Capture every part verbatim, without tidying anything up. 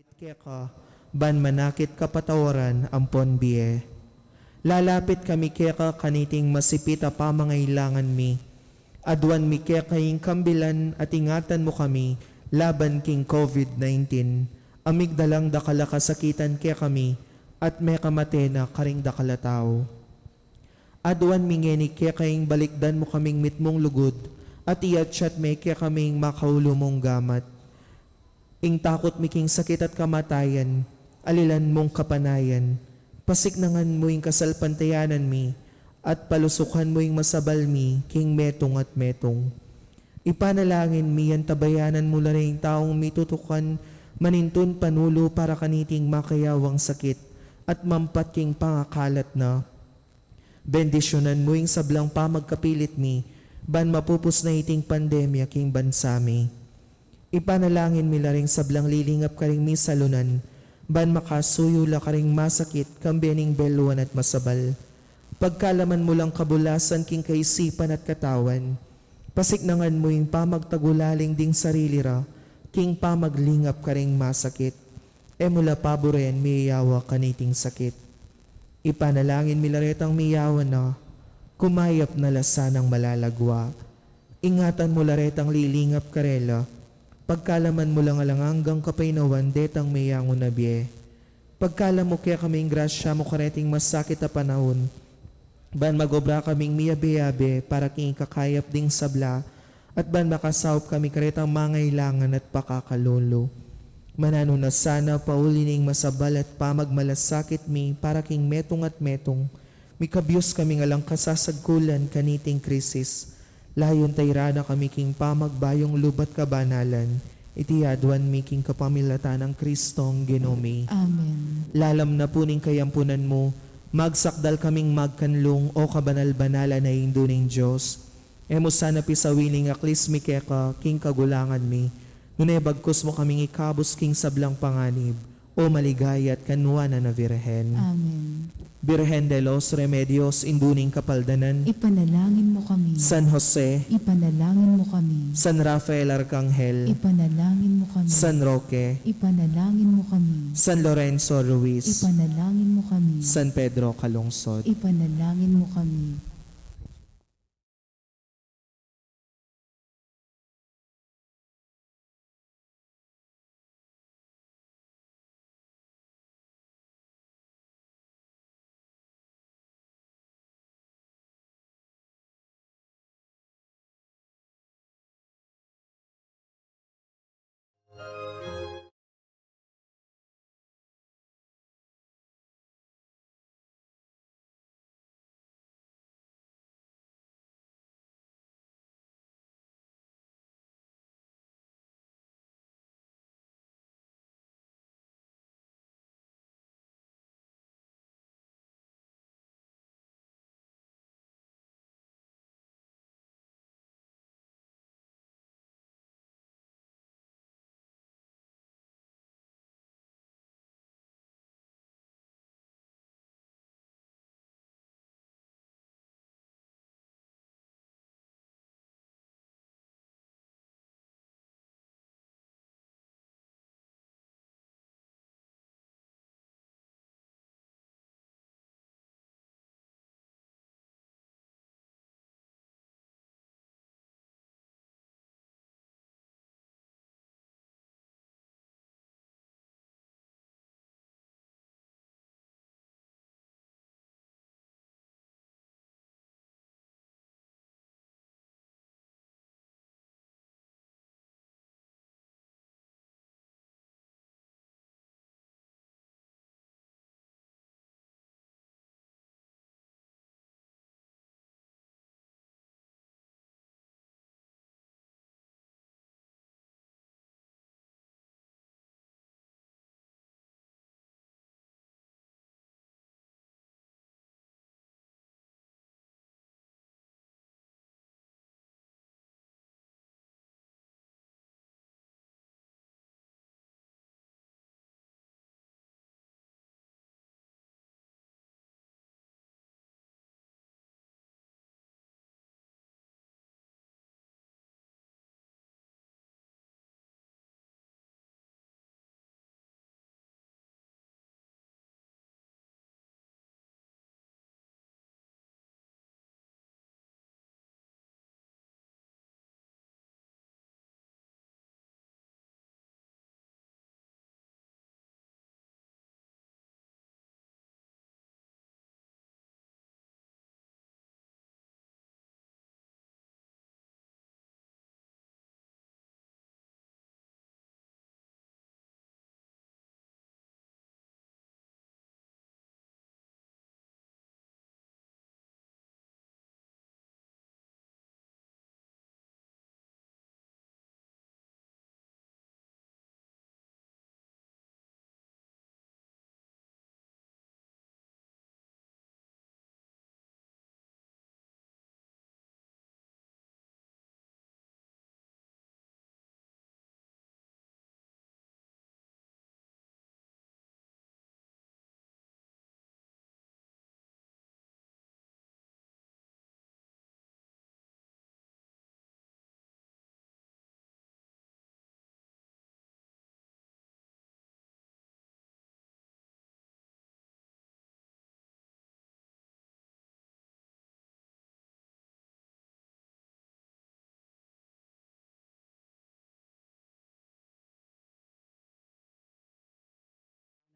keka, ban manakit kapatawaran ampon bie. Lalapit kami keka kaniting masipit a pamangailangan mi. Aduan mi keka ing kambilan at ingatan mu kami laban king COVID nineteen, a migdalang dakal a kasakitan kekami at mekamate na karing dakal a tau. Aduan mi ngeni keka ing balikdan mu kaming mitmung lugud at iatsat me kekami ing makaulu mung gamat. Ing takut mi king sakit at kamatayan, alilan mung kapanayan, pasiknangan mu ing kasalpantayanan mi, at palusukan mu ing masabal mi king metung at metung. Ipanalangin mi yan tabayanan mu la ring taung mitutukan manintun panulu para kaniting makayawang sakit at mampat king pangakalat na. Bendisyunan mu ing sablang pamagkapilit mi, ban mapupus na iting pandemya king bansa mi. Ipanalangin mi la ring sablang lilingap karing misalunan, ban makasuyu la karing masakit, kambe ning beluan at masabal. Pagkalaman mu lang kabulasan king kaisipan at katawan. Pasiknangan mu ing pamagtagulaling ding sarili ra, king pamaglingap karing masakit. E mu la paburen miyawa kaniting sakit. Ipanalangin mi la retang miyawa na, kumayap na la sanang malalagwa. Ingatan mu la retang lilingap karela, pagkalaman mu lang alang anggang kapaynawan detang meyangu na bie. Pagkalam mu kekami ing grasya mu kareting masakit a panaun, ban mag-obra kaming miyabe-yabe para king ikakayap ding sabla, at ban makasaup kami karetang mangailangan at pakakalulu. Mananu na sana pauli ning masabal at pamagmalasakit mi para king metung at metung, mikabyus kaming alang kasasagkulan kaniting krisis. Layun tayra na kami king pamagbayung lub at kabanalan, iti aduan mi king kapamilatan nang Kristong Ginu mi. Amen. Lalam na pu ning kayampunan mu, magsakdal kaming magkanlung, o kabanal-banalan a Indu ning Dios. E mu sana pisawiling aklis mi keka king kagulangan mi, nune bagkus mu kaming ikabus king sablang panganib, o maligaya at kanuanan a Virgen. Amen. Virgen de los Remedios, Indu ning Kapaldanan. Ipanalangin mu kami. San Jose. Ipanalangin mu kami. San Rafael Arcangel. Ipanalangin mu kami. San Roque. Ipanalangin mu kami. San Lorenzo Ruiz. Ipanalangin mu kami. San Pedro Calungsod. Ipanalangin mu kami.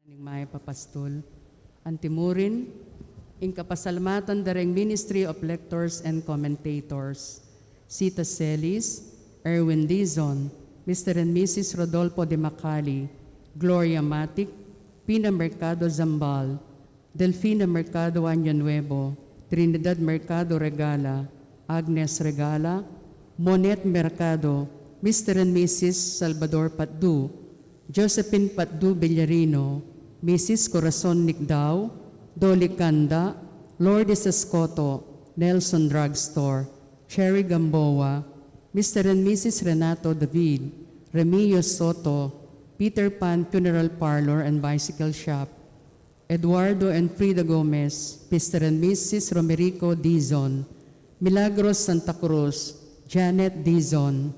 Ning mayap a pastul. Antimurin, ing kapasalamatan da reng Ministry of Lectors and Commentators, Sita Celis, Erwin Dizon, Mister and Missus Rodolfo de Macali, Gloria Matic, Pina Mercado Zambal, Delfina Mercado Año Nuevo, Trinidad Mercado Regala, Agnes Regala, Monet Mercado, Mister and Missus Salvador Patdu, Josephine Patdu Villarino, Missus Corazon Nicdao, Dolly Canda, Lourdes Escoto, Nelson Drugstore, Cherry Gamboa, Mister and Missus Renato David, Remio Soto, Peter Pan Funeral Parlor and Bicycle Shop, Eduardo and Frida Gomez, Mister and Missus Romerico Dizon, Milagros Santa Cruz, Janet Dizon,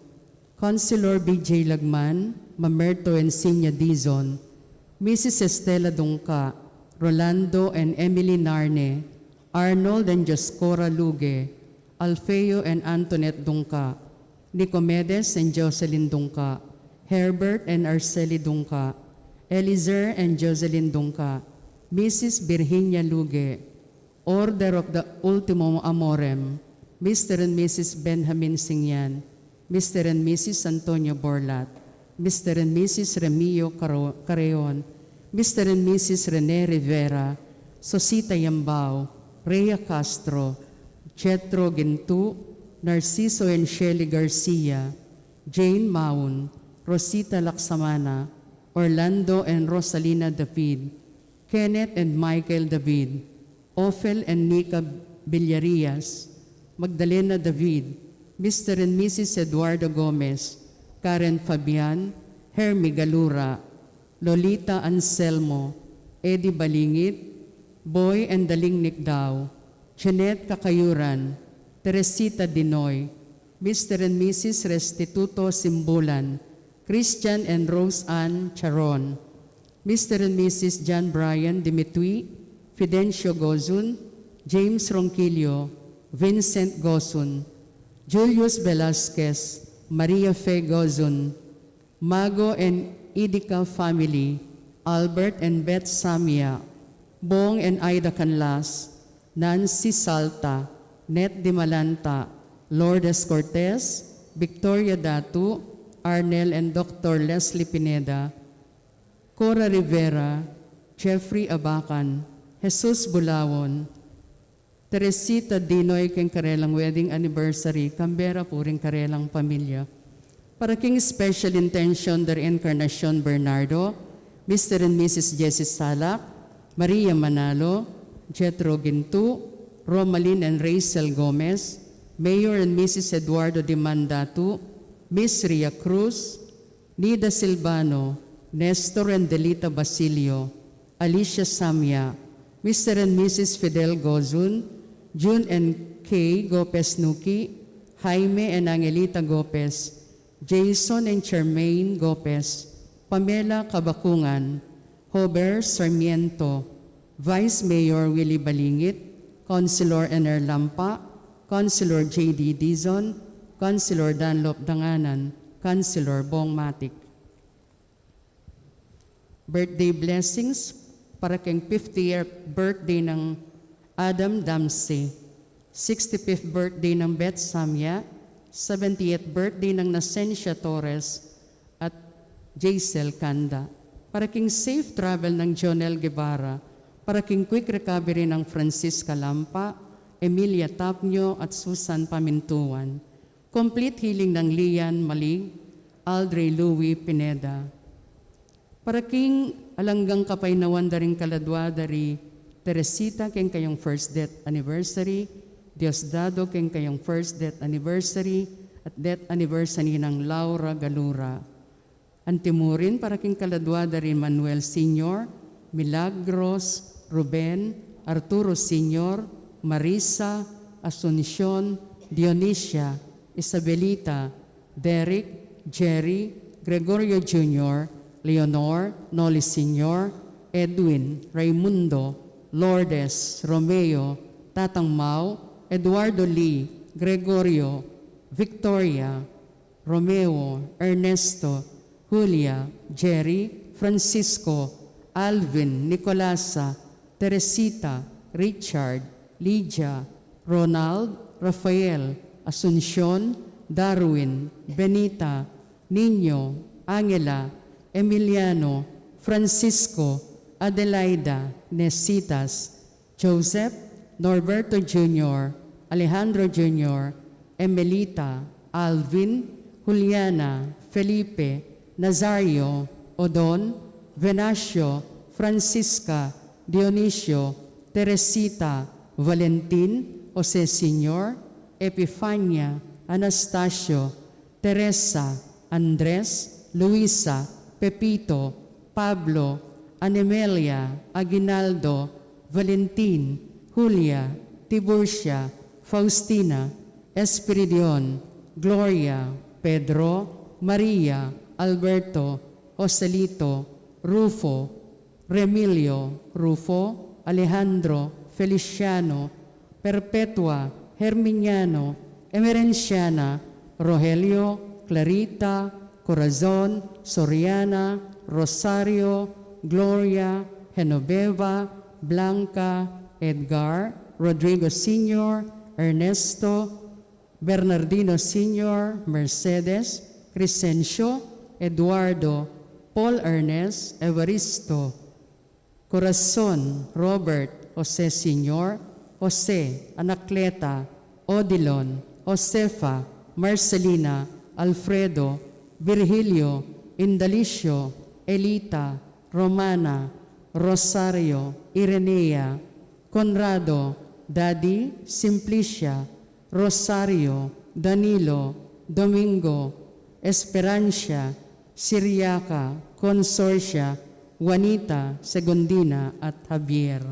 Councilor B J Lagman, Mamerto and Sinya Dizon, Missus Estela Dungca, Rolando and Emily Narne, Arnold and Dioscora Luge, Alfeo and Antoinette Dungca, Nicomedes and Jocelyn Dungca, Herbert and Arceli Dungca, Elizer and Jocelyn Dungca, Missus Virginia Luge, Order of the Ultimo Amorem, Mister and Missus Benjamin Singyan, Mister and Missus Antonio Borlat, Mister and Missus Remio Caro-, Carreon, Mister and Missus Rene Rivera, Sosita Yambao, Rhea Castro, Jethro Gintu, Narciso and Shelly Garcia, Jane Maun, Rosita Laksamana, Orlando and Rosalina David, Kenneth and Michael David, Ophel and Nika Villarias, Magdalena David, Mister and Missus Eduardo Gomez, Karen Fabian, Hermie Galura, Lolita Anselmo, Eddie Balingit, Boy and Daling Nicdao, Jeanette Cacayuran, Teresita Dinoy, Mister and Missus Restituto Simbulan, Christian and Rose Ann Charon, Mister and Missus John Brian Dimitui, Fidencio Gozun, James Ronquillo, Vincent Gozun, Julius Velasquez, Maria Fe Gozun, Mago and Idica family, Albert and Beth Samia, Bong and Ida Canlas, Nancy Salta, Net Dimalanta, Lourdes Cortez, Victoria Datu, Arnel and Doctor Leslie Pineda, Cora Rivera, Jeffrey Abacan, Jesus Bulaon, Teresita Dinoy keng karelang wedding anniversary, kambe ra pu ring karelang pamilya. Para king special intention da ri Encarnacion Bernardo, Mister and Missus Jessie Salak, Maria Manalo, Jethro Gintu, Romalyn and Rachel Gomez, Mayor and Missus Eduardo Dimandatu, Miss Ria Cruz, Nida Silvano, Nestor and Delita Basilio, Alicia Samia, Mister and Missus Fidel Gozun, Jun and Kay Gopez Nuki, Jaime and Angelita Gopez, Jason and Charmaine Gopez, Pamela Kabakungan, Hober Sarmiento, Vice Mayor Willie Balingit, Councilor Ener Lampa, Councilor J D Dizon, Councilor Dunlop Danganan, Councilor Bong Matic. Birthday blessings para keng fiftieth birthday nang Adam Damsey, sixty-fifth birthday nang Beth Samia, seventieth birthday nang Nacencia Torres, at Jaisel Canda. Para king safe travel nang Jonel Guevara, para king quick recovery nang Francisca Lampa, Emilia Tapnio at Susan Pamintuan. Complete healing nang Lian Malig, Aldrey Louie Pineda. Para king alang anggang kapaynawan da ring kaladua da ri Teresita keng kayang first death anniversary, Diosdado keng kayang first death anniversary, at death anniversary nang Laura Galura. Antimurin para king kaladua da ri Manuel Senior, Milagros, Ruben, Arturo Senior, Marisa, Asuncion, Dionisia, Isabelita, Derek, Jerry, Gregorio Junior, Leonor, Noli Senior, Edwin, Raimundo, Lourdes, Romeo, Tatang Mau, Eduardo Lee, Gregorio, Victoria, Romeo, Ernesto, Julia, Jerry, Francisco, Alvin, Nicolasa, Teresita, Richard, Lydia, Ronald, Rafael, Asuncion, Darwin, Benita, Niño, Angela, Emiliano, Francisco, Adelaida, Nesitas, Joseph, Norberto Junior, Alejandro Junior, Emelita, Alvin, Juliana, Felipe, Nazario, Odon, Venancio, Francisca, Dionisio, Teresita, Valentin, Jose Senior, Epifania, Anastasio, Teresa, Andres, Luisa, Pepito, Pablo, Anemelia, Aguinaldo, Valentin, Julia, Tiburcia, Faustina, Espiridion, Gloria, Pedro, Maria, Alberto, Joselito, Rufo, Remilio, Rufo, Alejandro, Feliciano, Perpetua, Herminiano, Emerenciana, Rogelio, Clarita, Corazon, Soriana, Rosario, Gloria, Genoveva, Blanca, Edgar, Rodrigo Senior, Ernesto, Bernardino Senior, Mercedes, Crescencio, Eduardo, Paul Ernest, Evaristo, Corazon, Robert, Jose Senior, Jose, Anacleta, Odilon, Josefa, Marcelina, Alfredo, Virgilio, Indalicio, Elita, Romana, Rosario, Irenea, Conrado, Daddy, Simplicia, Rosario, Danilo, Domingo, Esperancia, Siriaca, Consorcia, Juanita, Segundina, at Javier.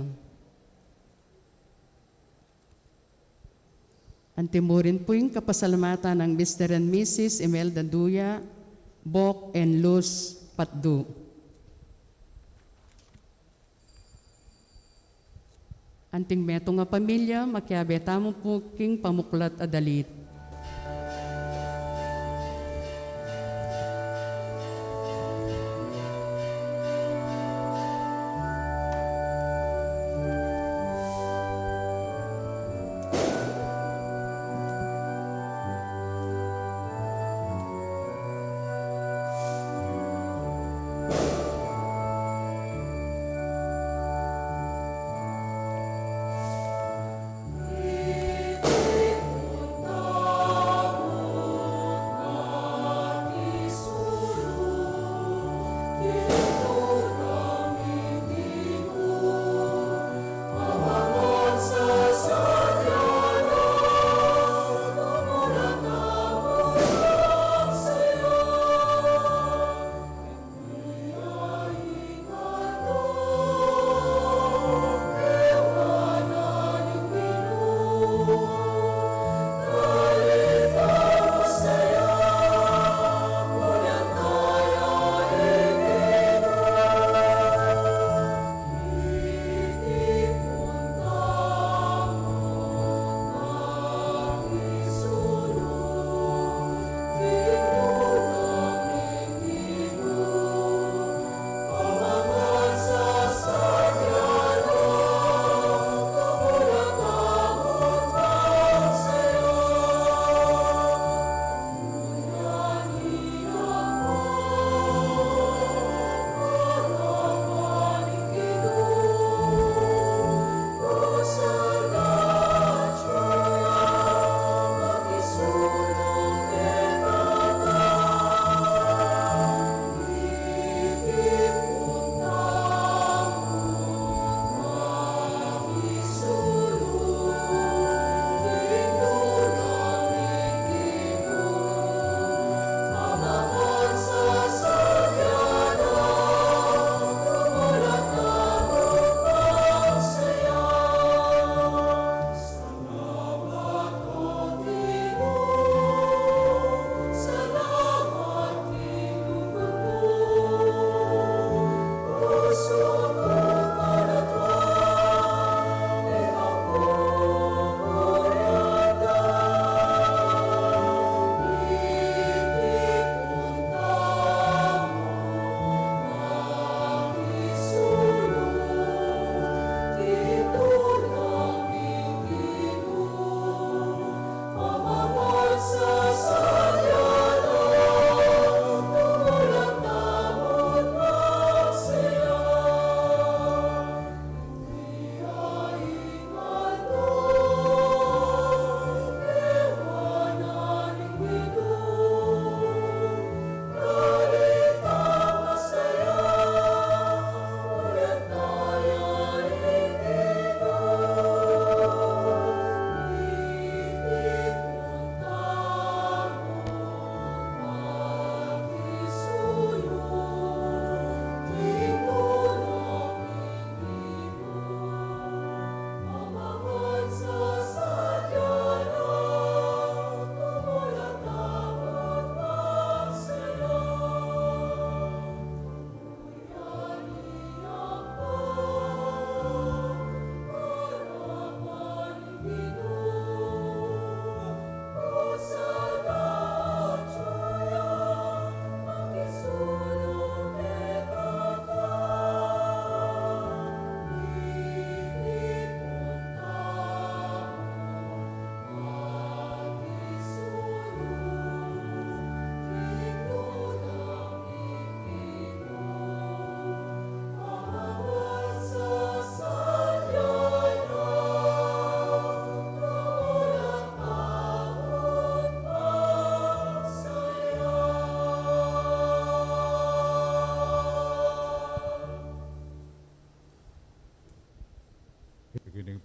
Antimurin pu ing kapasalamatan nang Mister and Missus Imelda Duya, Bok and Luz Patdu. Anting metung a pamilya, makiabe tamu pu king pamuklat a dalit.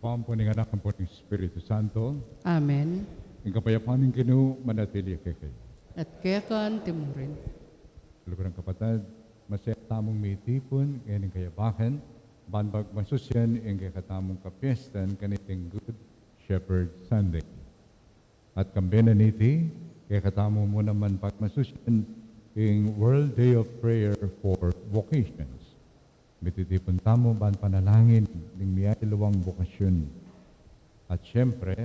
Ampo ning Anak, ampo ning Espiritu Santo. Amen. Ing kapayapan ning Ginu manatili kekayu. At keka naman murin. Luguran kapatad, masaya tamung mitipun ngening kayabakan, ban pagmasusian ing kekatamung kapiestan kaniting Good Shepherd Sunday. At kambe na niti, kekatamu mu naman pagmasusian ing World Day of Prayer for Vocations. Mititipun tamu ban panalangin ning miyayaliwang bokasyon. At siyempre,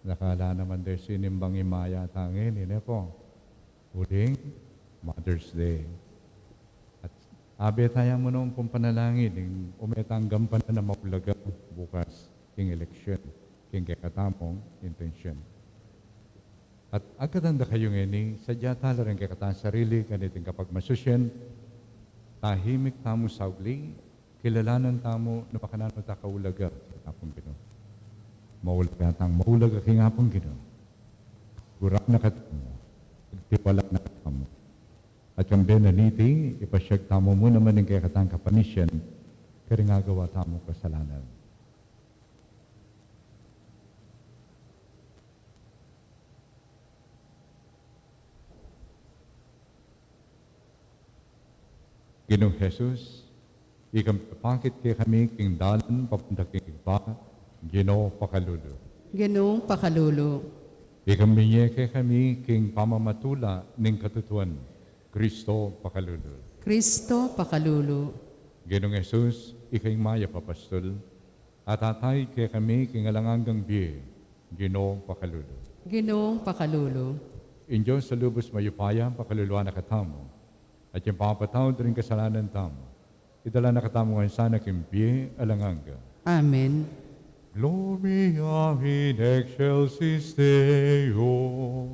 nakala naman de sinimbang imaya tangin, ine po. Uling Mother's Day. At abe taya mu naman pung panalangin, ing ume tang gampanan a maulaga bukas king eleksyon, king kekatamung intensyon. At agkatan da kayu ngeni, sadya tala ring kekatang sarili kaniting kapagmasusian, tahimik tamu sauli, kilalanan tamu no makananu ta kaulaga king Apung Ginu. Maulaga tang maulaga king Apung Ginu. Gura na katamu, agtiwala na katamu. At kambe na niti, ipasyag tamu mu naman ing kekatang kapanisian karing agawa tamung kasalanan. Ginung Jesus, ikang pepakit kekami king dalan papunta king Ibpa, Ginu pakalulu. Ginu pakalulu. Ikang minye kekami king pamamatula ning katutuan, Kristo pakalulu. Kristo pakalulu. Ginung Jesus, ika ing mayap a pastul, at atatay kekami king alang anggang bie, Ginu pakalulu. Ginu pakalulu. Ing Dios a lubus mayupaya pakaluluan na katamu, at ing papatawad ring kasalanan tamu, idala na katamu ngan sana king bie alang angga. Amen. Gloria in excelsis Deo.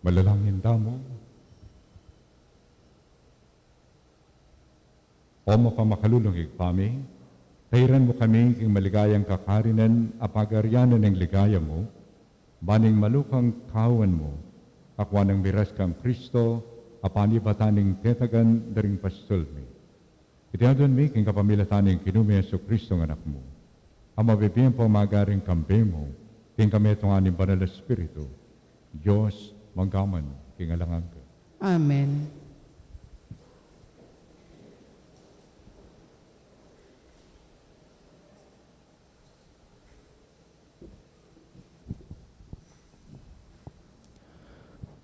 Manalangin tamu. O mapamakalulung Ibpa mi, tairan mu kami king maligayang kakarinan a pagarianan ning ligaya mu, ban ing malukang kawan mu, akwa nang miras kang Kristo, a panibatan ning tetagan da ring pastul mi. Iti adwan mi king kapamilatan ning Ginu ming Jesucristo a Anak mu, a mabibie ampong magari kambe mu, king kametungan ning Banal a Espiritu, Dios, mangga man king alang angga. Amen.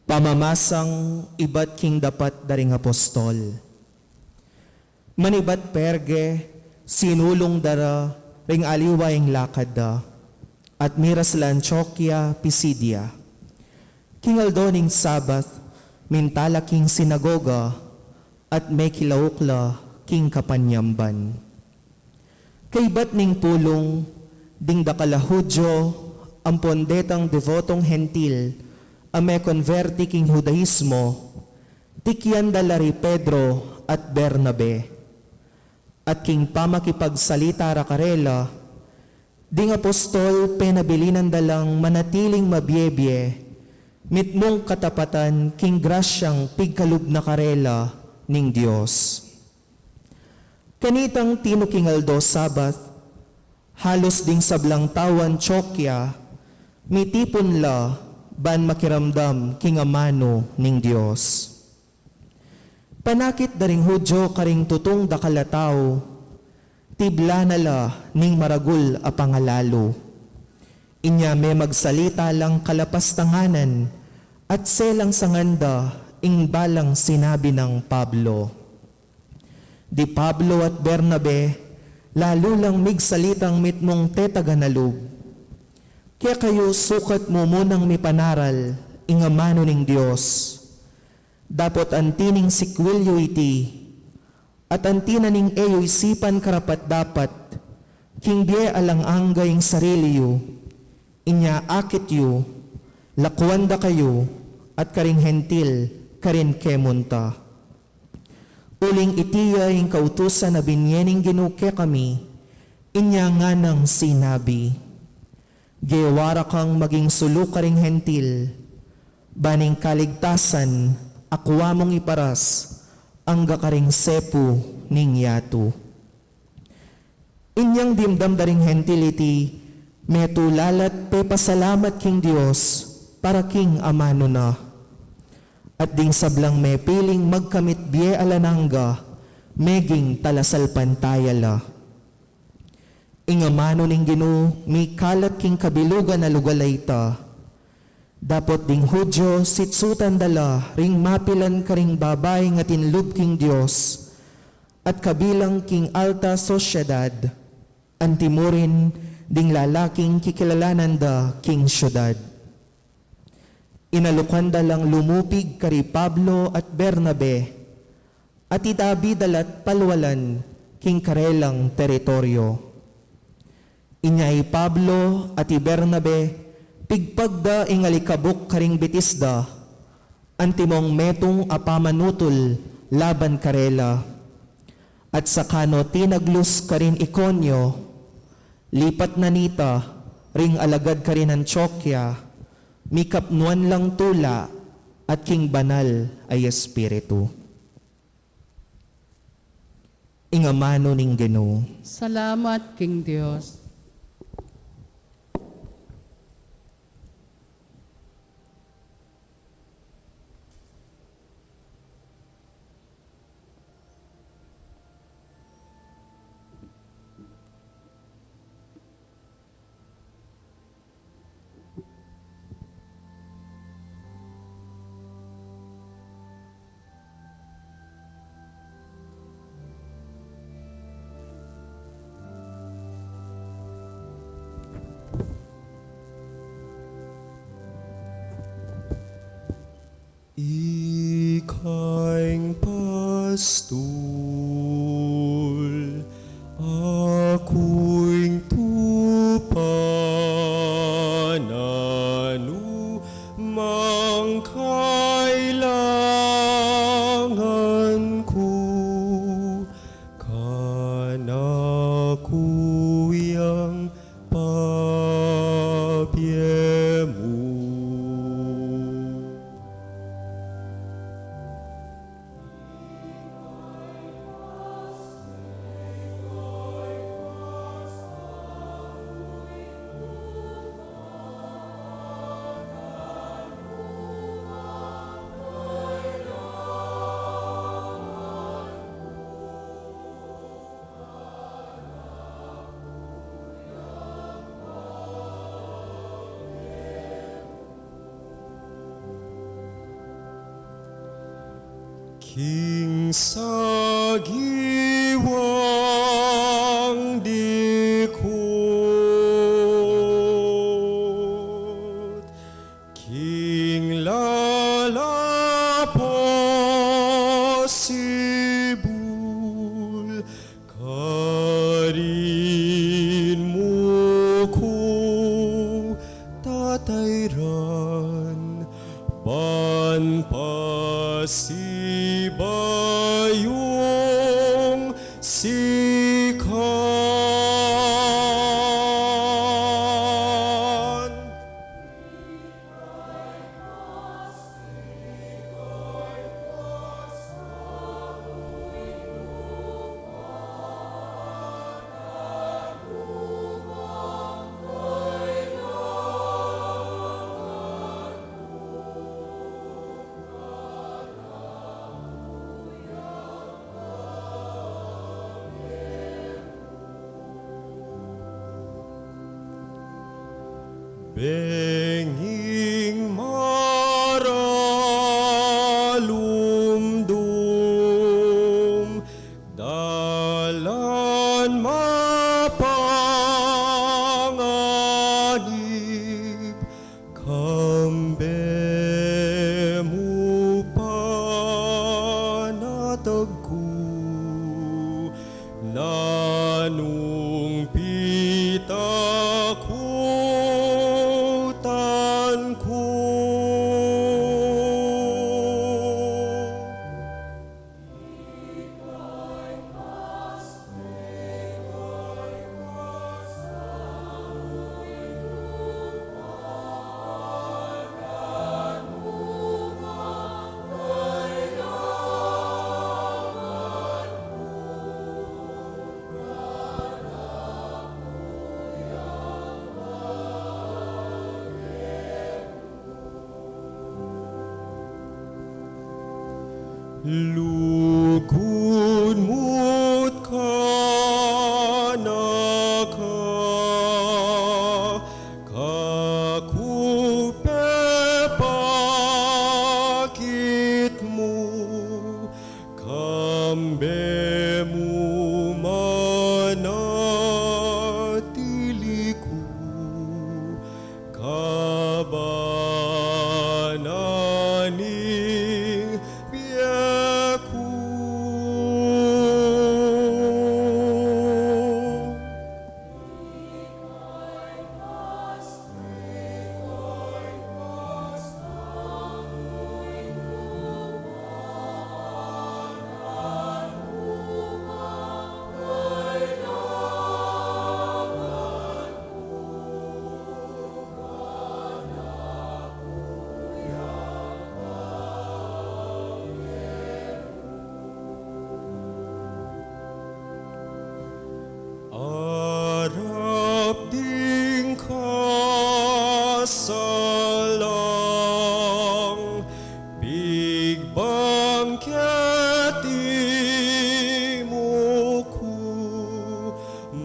Pamamasang ibat king dapat da ring apostol. Manibat Perge, sinulung da ra ring aliwa ing lakad da, at miras la Antiokia, Pisidia. King aldo ning Sabat, minta la king sinagoga, at mekilauk la king kapanyamban. Kaybat ning pulung, ding dakal a Judio, ampon detang debotong Hentil, a mekonberti king Judaismo, tikyan da la ri Pedro at Bernabe. At king pamakipagsalita ra karela, ding apostol penabilinan da lang manatiling mabie-bie, mitmung katapatan king grasyang pigkalub na karela ning Dios. Kanitang tinu king aldo Sabat, halus ding sablang tau Antiokia, mitipun la ban makiramdam king amanu ning Dios. Panakit da ring Judio karing tutung dakal a tau, tibla na la ning maragul a pangalalu. Inya memagsalita lang kalapastanganan, at selang sanganda ing balang sinabi nang Pablo. Di Pablo at Bernabe, lalu lang migsalitang mitmung tetagan a lub. Kekayu sukat mu munang mipanaral ing amanu ning Dios. Dapot anti ning sikwil yu iti, at anti na ning e yu isipan karapat-dapat, king bie alang angga ing sarili yu, inya akit yu, lakuan da kayu, at karing Hentil, karin kemunta. Uling iti ya ing kautusan a binie ning Ginu kekami, inya nganang sinabi, Gewa ra kang maging sulu karing Hentil, ban ing kaligtasan a kua mung iparas angga karing sepu ning yatu. Inyang dimdam da ring Hentil iti, metulala't pepasalamat king Dios para king amanu na. At ding sablang mepiling magkamit bie alang angga, meging talasalpantaya la. Ing amanu ning Ginu mikalat king kabilugan a lugal a ita. Dapot ding Judio sitsutan da la ring mapilan karing babaing atin lub king Dios, at kabilang king alta sosyedad, antimurin ding lalaking kikilalanan da king syudad. Inalukan da lang lumupig kari Pablo at Bernabe, at itabi da la't palwalan king karelang teritoryo. Inya i Pablo at i Bernabe, pigpag da ing alikabuk karing bitis da, antimong metung a pamanutul laban karela. At sakano tinaglus karin Iconio, lipat na nita ring alagad karin Antiokia, mikapnuan lang tula at king banal a espiritu. Ing amanu ning Ginu. Salamat king Dios. Ika ing pastul, aku ing tupa, nanu mang King sagiwang dikut, king lalapo sibul, karin mu ku tatayran, ban pasibayung sikan. Benging maralumdum, dalan mapanganib, kambe mu panatag ku, nanung pitakutan ku. Lugud mu't kanaka, kaku pepakit mu, kambe mu manatili ku, kabana ning bie ku. Arap ding kasalang, pigbangketi mu ku,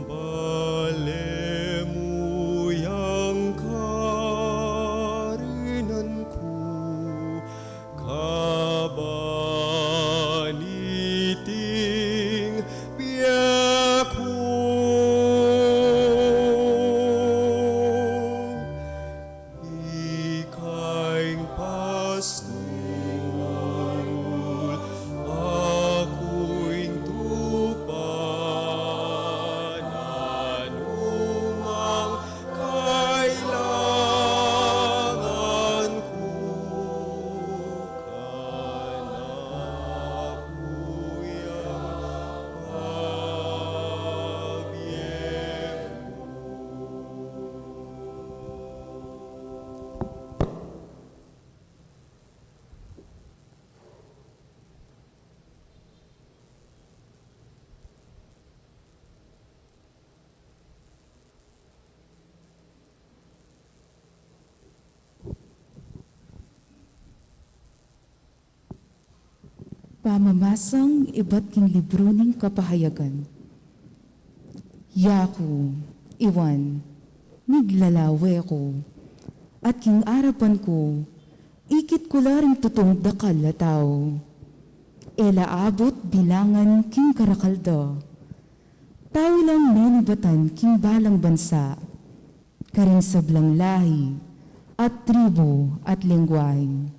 bale mu yang karinan ku, kabang iting bie ku. Ika ing pastul, aku ing tupa, nanumang kailangan ku, kanaku yang pabie mu. Pamamasang ibat king libru ning Kapahayagan. Yaku, i Juan, miglalawe ku, at king arapan ku, ikit ku la ring tutung dakal a tau. E la abut bilangan king karakal da. Tau lang menibatan king balang bansa, karing sablang lahi, at tribu, at lengguahe.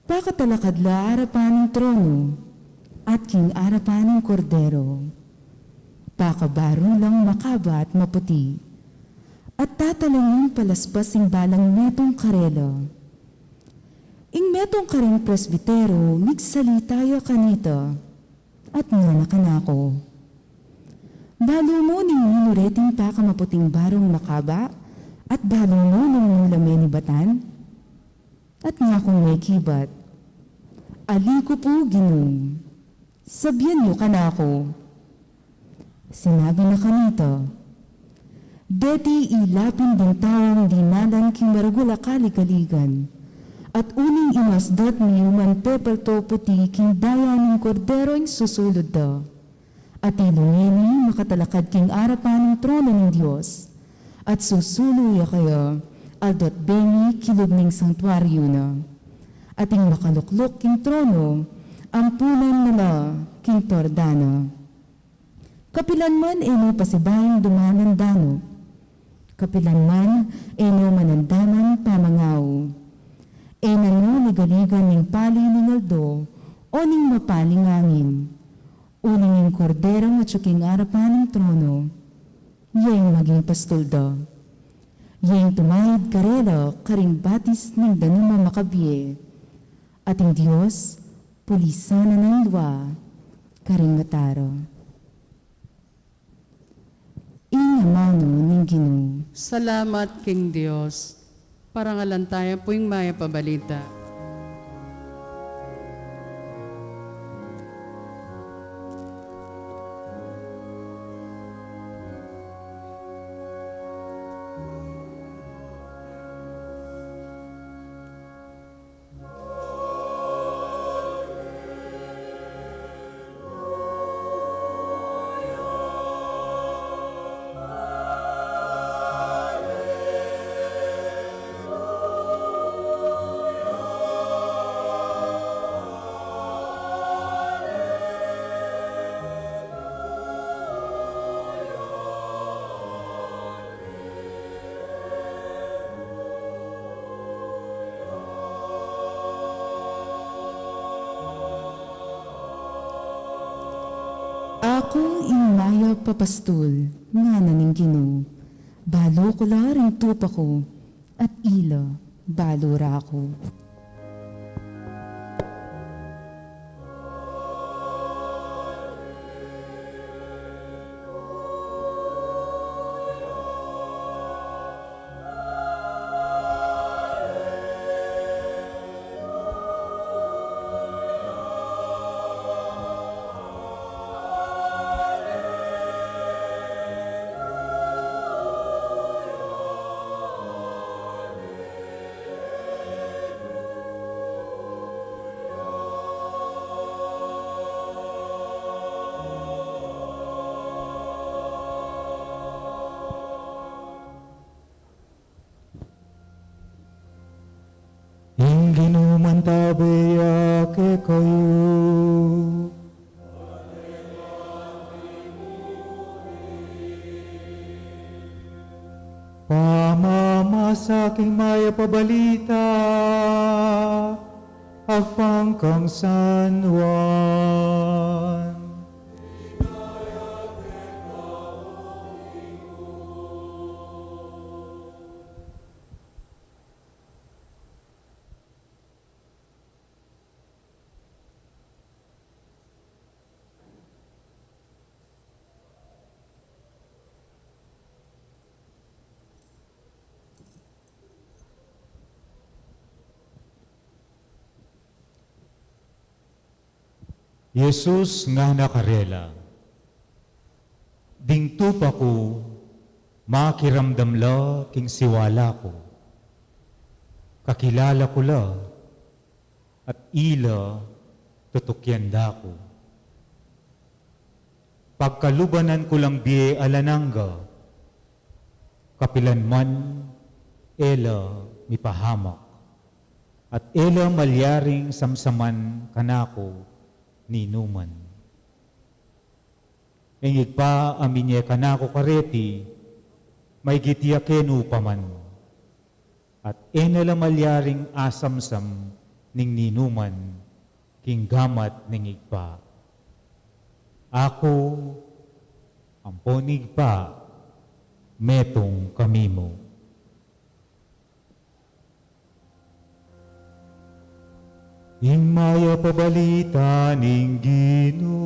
Pakatalakad la arapan ning trono, at king arapan ning Kordero. Pakabaru lang makaba at maputi, at tatalan yang palaspas ing balang metung karela. Ing metung kareng presbitero migsalita ya kanita, at ngana kanaku, "Balu mu ning ninu reting pakamaputing barung makaba, at balu mu nung nu la menibatan?" At ngakung mekibat, "Ali ku pu, Ginu. Sabian yu kanaku." Sinabi na kanita, "Deti ila pin ding taung dinalan king maragul a kaligaligan, at uling inasdat mi uman pepalto puti king daya ning Kordero ing susulud da. At ilu ngeni makatalakad king arapan ning trono ning Dios, at susulu ya kaya aldo at bengi king lub ning santuario na. At ing makalukluk king trono, ampunan na la king torda na. Kapilan man e no pasibaing dumanan danup, kapilan man e no manandaman pamangau. E na no ligaligan ning pali ning aldo, o ning mapaling angin. Uling ing Korderong atyu king arapan ning trono, ya ing maging pastul da. Ya ing tumayad karela karing batis ning danum a makabie. At ing Dios, pulisan na nang lua karing mata ra." Ing amanu ning Ginu. Salamat king Dios. Parangalan taya pu ing mayap a balita. Aku ing mayap a pastul, ngana ning Ginu. Balu ku la ring tupa ku, at ila balu ra ku. Ing Ginu mantabe ya kekayu. Pamamasa king mayap a balita agpang kang San Juan. Jesus ngana karela, "Ding tupa ku, makiramdam la king siwala ku. Kakilala ku la, at ila tutukyan da ku. Pagkalubanan ku lang bie alang angga, kapilan man e la mipahamak, at e la malyaring samsaman kanaku ninuman. Ing Ibpa a minye kanaku kareti, maigit ya kenu pa man. At e na la malyaring asamsam ning ninuman king gamat ning Ibpa. Aku ampon ing Ibpa, metung kami mu. Ing mayap a balita ning Ginu.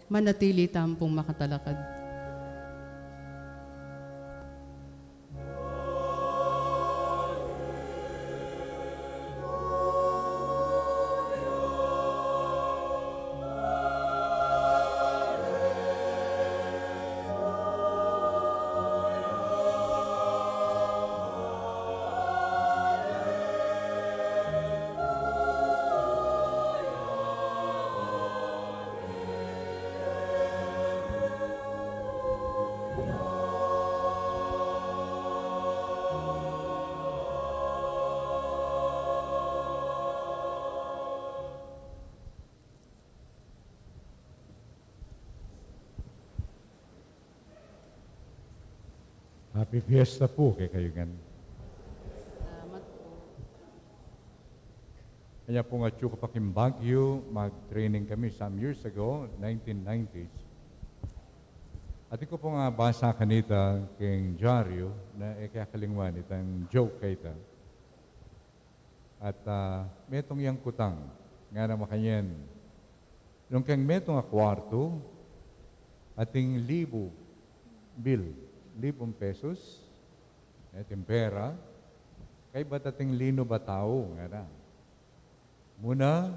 Manatili tamu pung makatalakad. Happy Fiesta po kekayu ngan. Salamat po. Kaya po nga atyu ku pa king Baguio, mag-training kami some years ago, nineteen nineties. Atin ku pung basa kanita king dyaryu na e ke akalingwan itang joke kayta. At, ah, metung yang kutang, ngana makanyan. Nung keng metung a kwartu, ating libu bill, libung pesos, ating pera, kaybat ating linub a tau, ngana. Muna,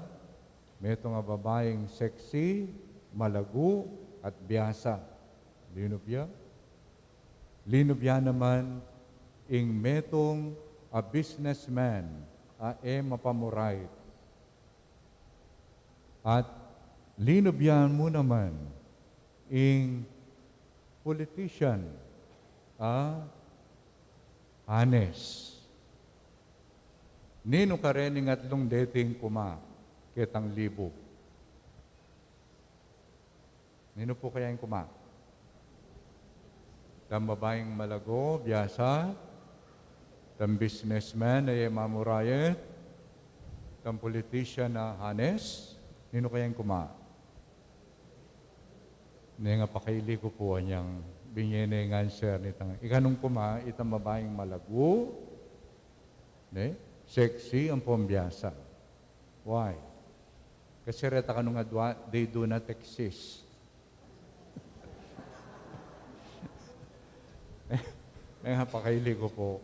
metung a babaing sexy, malagu, at biasa. Linub ya. Linub ya naman ing metung a businessman a e mapamurait. At linub ya mu naman ing politician a honest. Ninu kareng atlung deti ing kuma ketang libu? Ninu pu kaya ing kuma? Itang babaing malago, biasa, itang businessman a e mamurait, itang politician a honest, ninu kaya ing kuma? Neng, pakaili ku pu anyang binye ne ing answer nitang. Ikanung kuma, itang babaing malago, ne? Sexy, ampon biasa. Why? Kasi reta kanu nga dua, they do not exist. Neng, pakaili ku pu.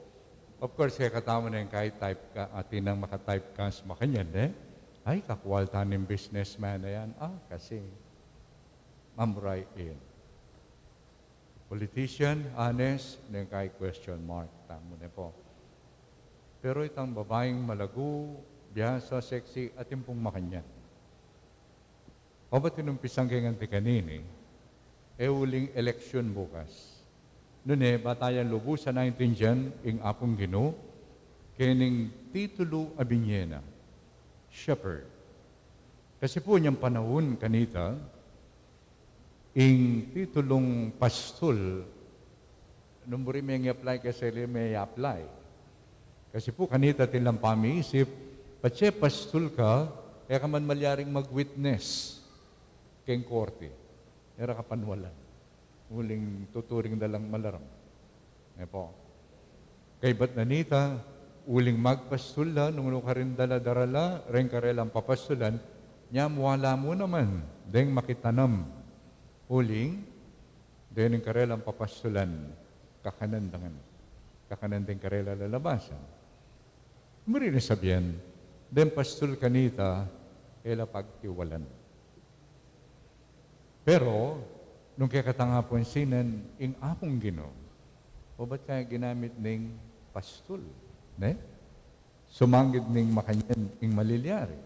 Of course, kaya katamu neng kahit type ka, atin nang maka-typecast makanyan, e? Ay, kakwal ta ning businessman a yan. Ah, kasi, mamurait. Politician, honest, neng kahit question mark, tamu ne pu. Pero itang babaing malagu, biasa, sexy, atin pung makanyan. Obat inumpisan ke ngan ti kanini, e uling eleksyon bukas. Nune, ba tayang lubusan naintindian ing Apung Ginu, keng titulu a binye na, shepherd. Kasi pu inyang panaun kanita, ing titulung pastul, nung buri meng i-apply, kasi le me i-apply. Kasi pu kanita atin lang pamiisip, patse pastul ka, e ka man malyaring mag-witness keng korte. E ra ka panwalan. Uling tuturing da lang malaram. E pu. Kaybat na nita, uling magpastul la, nung nu karin da la darala, reng karelang papastulan, nyamwala mu naman, deng makitanam. Uling, deng karelang papastulan, kakanan da ngan. Kakanan deng karela lalabasan. Muri na sabian, deng pastul kanita, e la pagtiwalan. Pero, nung kekatang apansinan, ing Apung Ginu, obat kaya ginamit ning pastul, ne? Sumanggid ning makanyan ing malilyari.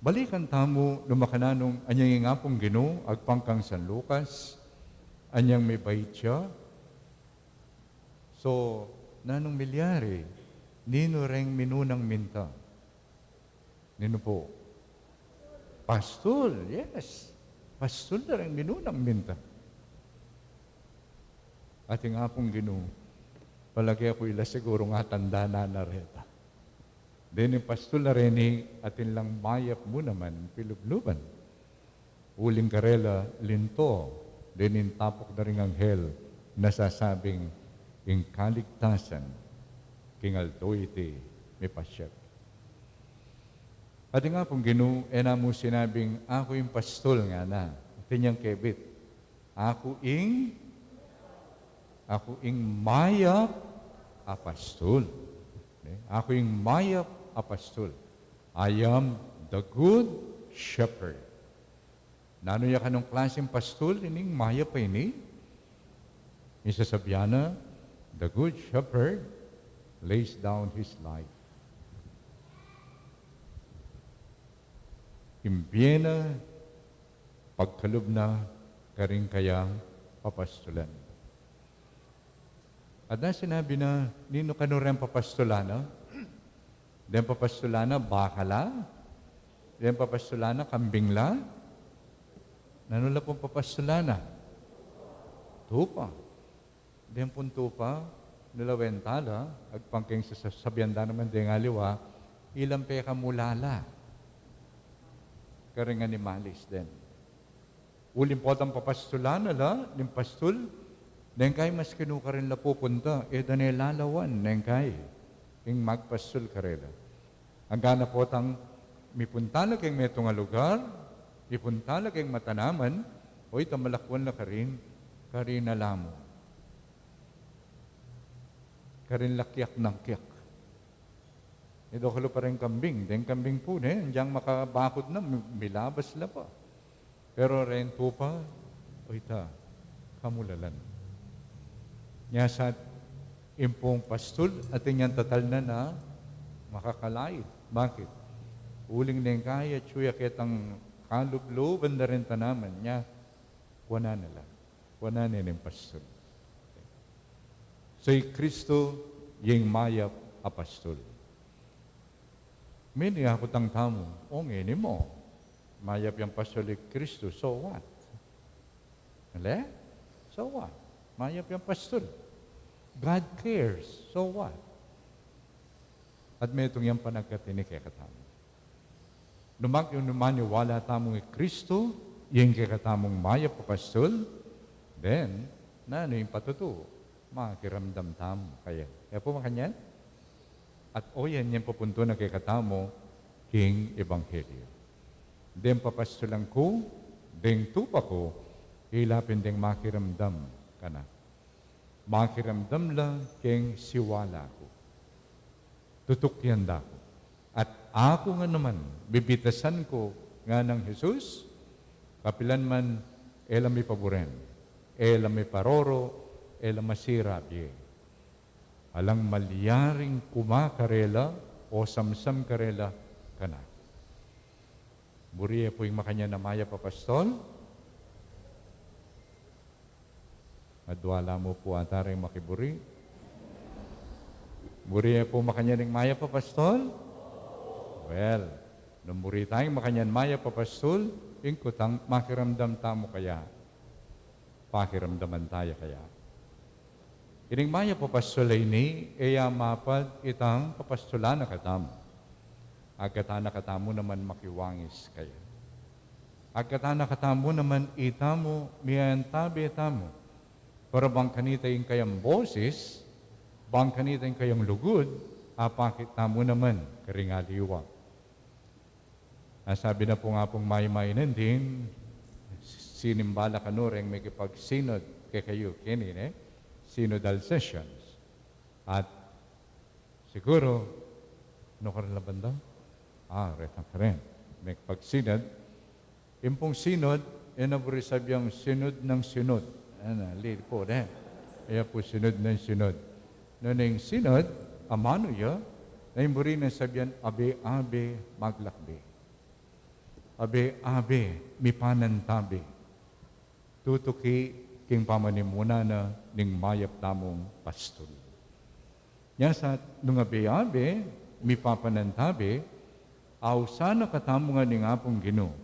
Balikan tamu nung makananung anyang ing Apung Ginu, agpang kang San Lucas, anyang mibait ya, So, nanung milyari? Ninu reng minunang minta? Ninu pu? Pastul, yes. Pastul na reng minunang minta. Atin apung Ginu, palage ku ila siguru nga tanda na na reta. Dening pastul a reni, atin lang mayap mu naman pilubluban. Uling karela linto, dening tapuk da ring anghel na sasabing, ing kaligtasan king aldo iti mipasyag. Atin apung Ginu, e na mu sinabing, "Aku ing pastul," ngana. Atin yang kebit, "Aku ing, aku ing mayap a pastul." Ne? "Aku ing mayap a pastul." "I am the good shepherd." Nanu ya kanung klaseng pastul ining mayap a ini? Ing sasabian na, "The good shepherd lays down his life." Ing bie na, pagkalub na karing kayang papastulan. At na sinabi na, "Ninu kanu reng papastulan na? Deng papastulan na baka la? Deng papastulan na kambing la? Nanu la pung papastulan na?" Tupa. Deng pung tupa, nanu la, wenta la, agpang king sasabian da naman deng aliwa, ilang pekamulala karing animalis den. Uling potang papastulan na la ning pastul, neng kai maski nu karin la pupunta, e da ne lalawan neng kai ing magpastul karela. Angga na potang mipunta la king metung a lugar, mipunta la king matanaman, o ita malakwan la karin, karin na la mu. Karin la kiak nang kiak. Idokulu pa ring kambing, deng kambing pu, ne, anjang makabakud na, mi-, milabas la pa. Pero reng tupa, o ita, kamulalan. Nya sa impung pastul, atin yang tatalnan a makakalait. Bakit? Uling neng kai atyu ya ketang kalubluban da ring tanaman, nya kuanan na la. Kuanan ne ning pastul. So, i Kristu, ing mayap a pastul. Mini akutang tamu, o ngeni mu, mayap yang pastul i Kristu, so what? Ale? So what? Mayap yang pastul. God cares, so what? At metung yang panagkat ini kekatamu. Nung mag-, nung maniwala tamung i Kristu, ing kekatamung mayap a pastul, then, nanu ing patutu? Makiramdam tamu kaya. E pu makanyan? At oyan yang papuntulan kekatamu king ebanghelyo. Deng papastulan ku, deng tupa ku, ila pin deng makiramdam kanaku. Makiramdam la king siwala ku. Tutukian da ku. At aku nga naman, bibitasan ku, nganang Jesus, kapilan man e la mipaburen, e la miparoro, e la masira bie. Alang malyaring kumakarela o samsam karela kanaku. Buri ye pu ing makanyan a mayap a pastul? Madwala mu pu ata ring makiburi. Buri ye pu makanyan ing mayap a pastul? Well, nung buri tayang makanyan mayap a pastul, ing kutang, makiramdam tamu kaya? Pakiramdaman taya kaya? Ining mayap a pastul a ini, e ya mapad itang papastulan na katamu. Agkatan na katamu naman makiwangis kaya. Agkatan na katamu naman itamu, miyantabe tamu. Para bang kanita ing kayang bosis, bang kanita ing kayang lugud, apakit tamu naman karing aliwa. Asabi na pu nga pung maymay nandin, sinimba la kanu reng mikipagsinod kekayu keni, ne? Synodal sessions. At siguru, nu karin la banda? Ah, retang karin. Mikipagsinod. Ing pung sinod, e na buri sabiang sinod nang sinod. Ana, lilipod, e. Iya pu sinod nang sinod. Nanu ing sinod, amanu ya, na ing buri nang sabian, abe-abe maglakbe. Abe-abe mipanantabe. Tutuki king pamanimuna na ning mayap tamung pastul. Nya sa nung abe-abe mipapanantabe, ausan na katamu ngan ning Apung Ginu,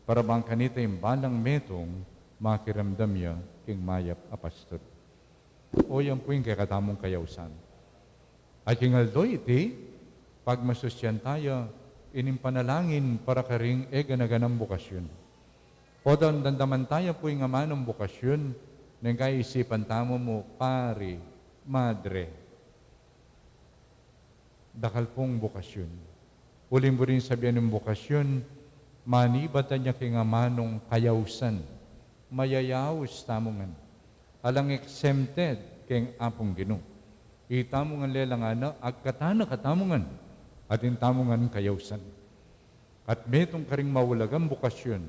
para bang kanita ing balang metung makiramdam ya king mayap a pastul. O yan pu ing kekatamung kayausan. At king aldo iti, pagmasusyan taya ining panalangin para karing e gana-ganang bukasyun. Potang damdaman taya pu ing amanung bukasyun, neng kaisipan tamu mu pari, madre. Dakal pung bukasyun. Uling buring sabian ning bukasyun, manibat ya king amanung kayausan. Mayayaus tamu ngan. Alang exempted king Apung Ginu. Itamu ngan lelang ana, agkatan na katamu ngan, atin tamu ngan kayausan. At metung karing maulagang bukasyun,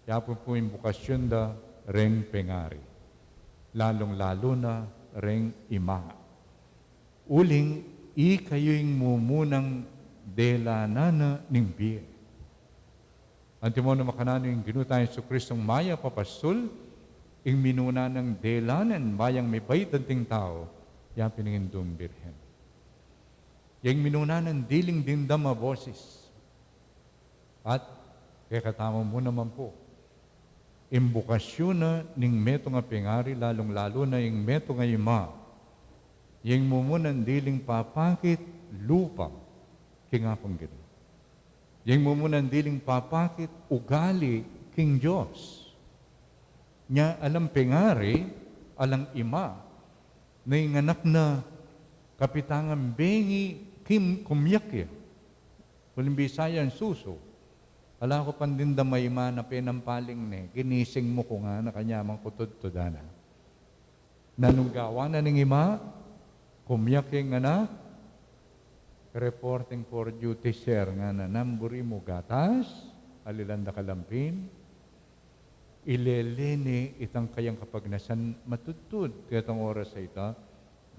ya pu pu ing bukasyun da reng pengari, lalung-lalu na reng ima. Uling ikayu ing mumunang delanan na ning bie. Antimo na makananu ing Ginu tang Jesucristong mayap a pastul, ing minuna nang delanan, mayang mibait anting tau, ya pin ing Indung Birhen. Yang minuna nang diling dimdam a bosis. At kekatamu mu naman pu, ing bukasyun na ning metung a pengari, lalung-lalu na ing metung a ima, yang mumunang diling papakit lupa king Apung Ginu. Yang mumunang diling papakit ugali king Dios. Nya alang pengari, alang ima, na ing anak na kapitangan bengi kim kumyak ya. Uling bisa yang susu. Ala ku pang dimdam a ima na penampaling ne, ginising mu ku ngana, kanyaman ku tudtud ana. Nanung gawan na ning ima, kumyak ing anak, reporting for duty, sir, ngana, nanu buri mu gatas, alilan da kalampin, ilele ne itang kayang kapagnasan matudtud, ketang oras a ita,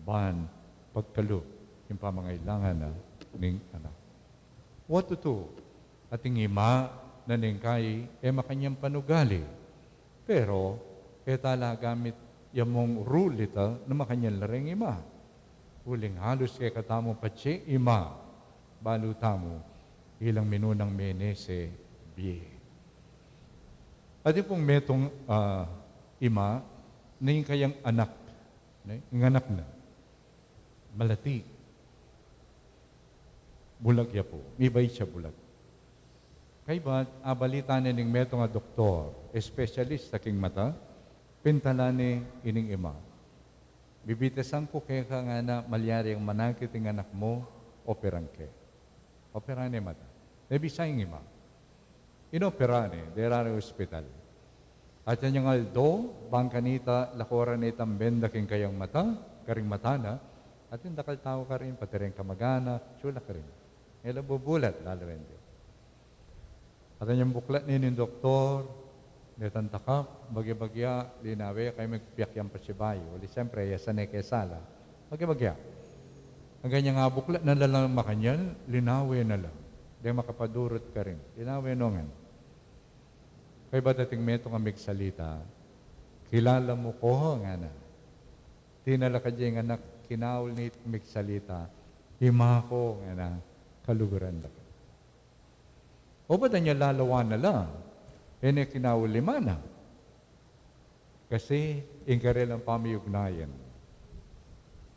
ban pagkalub king pamangailangan na ning anak. Wa tutu, ating ima na neng kai e makanyan panugali. Pero, e ta la gamit ya mung rule ita na makanyan la reng ima. Uling halus kekatamu patse ima, balu tamu, ilang minunang menese bie. Atin pung metung, ah, ima, na ing kayang anak, ne? Ing anak na. Malati. Bulag ya pu. Mibait ya bulag. Kaybat, abalita ne ning metung a doktor, espesyalista king mata, pintalan ne ining ima. Bibitasan ku keka ngana, malyari yang manakit ing anak mu, operan ke. Operan ne mata. Mebisa ing ima. Inoperan ne, dera reng ospital. At inyang aldo, bang kanita, lakoran ne itang benda king kayang mata, karing mata na, atin dakal tau karin, pati reng kamag-anak, atsu la karin. Ngela bubulat, lalu rende. At inyang buklat ne ning doktor, detang takap, bagya-bagya, linawe, kaya magpiyak yang pasibayu. Uli siyempre, ya sa ne ke sala. Bagya-bagya. Anggang inyang abuklat na la lang makanyan, linawe na la. Deng makapadurut karin. Linawe no ngan. Kaybat ating metung a migsalita, kilala mu ko, ngana. Tinalakad ya ing anak, kinaul ne it migsalita, ima ko, ngana, kaluguran da ka. O ba da nya lalawan na la, e ne kinaul ima na. Kasi ing karelang pamiyugnayan,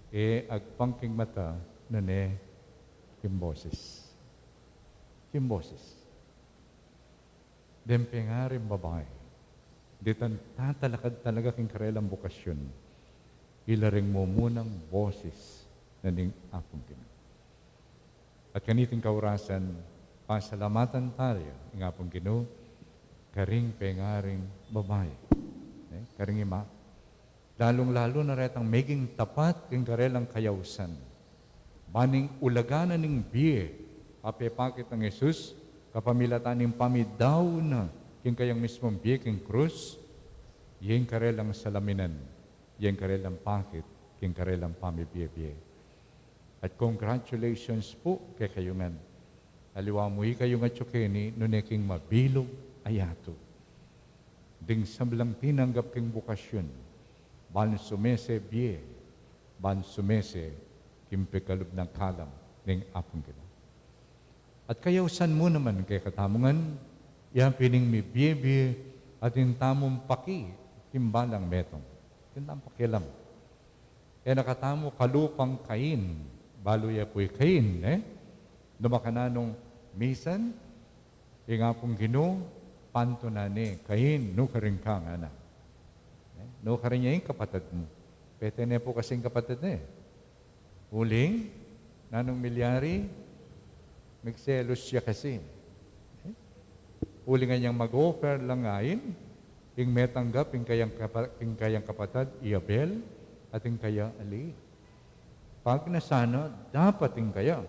e agpang king mata, nune king boses. King boses. Deng pengaring babai, detang tatalakad talaga king karelang bukasyun, ila reng mumunang boses na ning Apung Ginu. At kaniting kaurasan, pasalamatan taya ing Apung Ginu, karing pengaring babai, e, karing ima, lalung-lalu na retang meging tapat king karelang kayausan. Ban ing ulaga na ning bie a pepakit nang Jesus, kapamilatan ning pamidaun na king kayang mismung bie king krus, ing karelang salaminan, ing karelang pakit king karelang pamibie-bie. At congratulations pu kekayu ngan. Aliwa mu ikayu ngan atsu keni, nune king mabilug a yatu. Ding sablang tinanggap king bukasyun, ban sumese bie, ban sumese king pikalub nang kalam ning Apung Ginu. At kayausan mu naman kekatamu ngan, ya pin ing mibie-bie atin tamung paki king balang metung. Atin tamung pakialam. E na katamu kalupang Cain, balu ya pu i Cain, e? Nung makananu nung misan, ing Apung Ginu, pantunan ne, Cain, nukarin ka ngana. E? Nukarin ya ing kapatad mu. Pete ne pu kasi ing kapatad ne. Uling, nanung milyari, migselos ya kasi. E? Uling anyang mag-offer la ngeni, ing metanggap, ing kayang kapa-, ing kayang kapatad, i Abel, at ing kaya ali. Pag na sana, dapat ing kaya.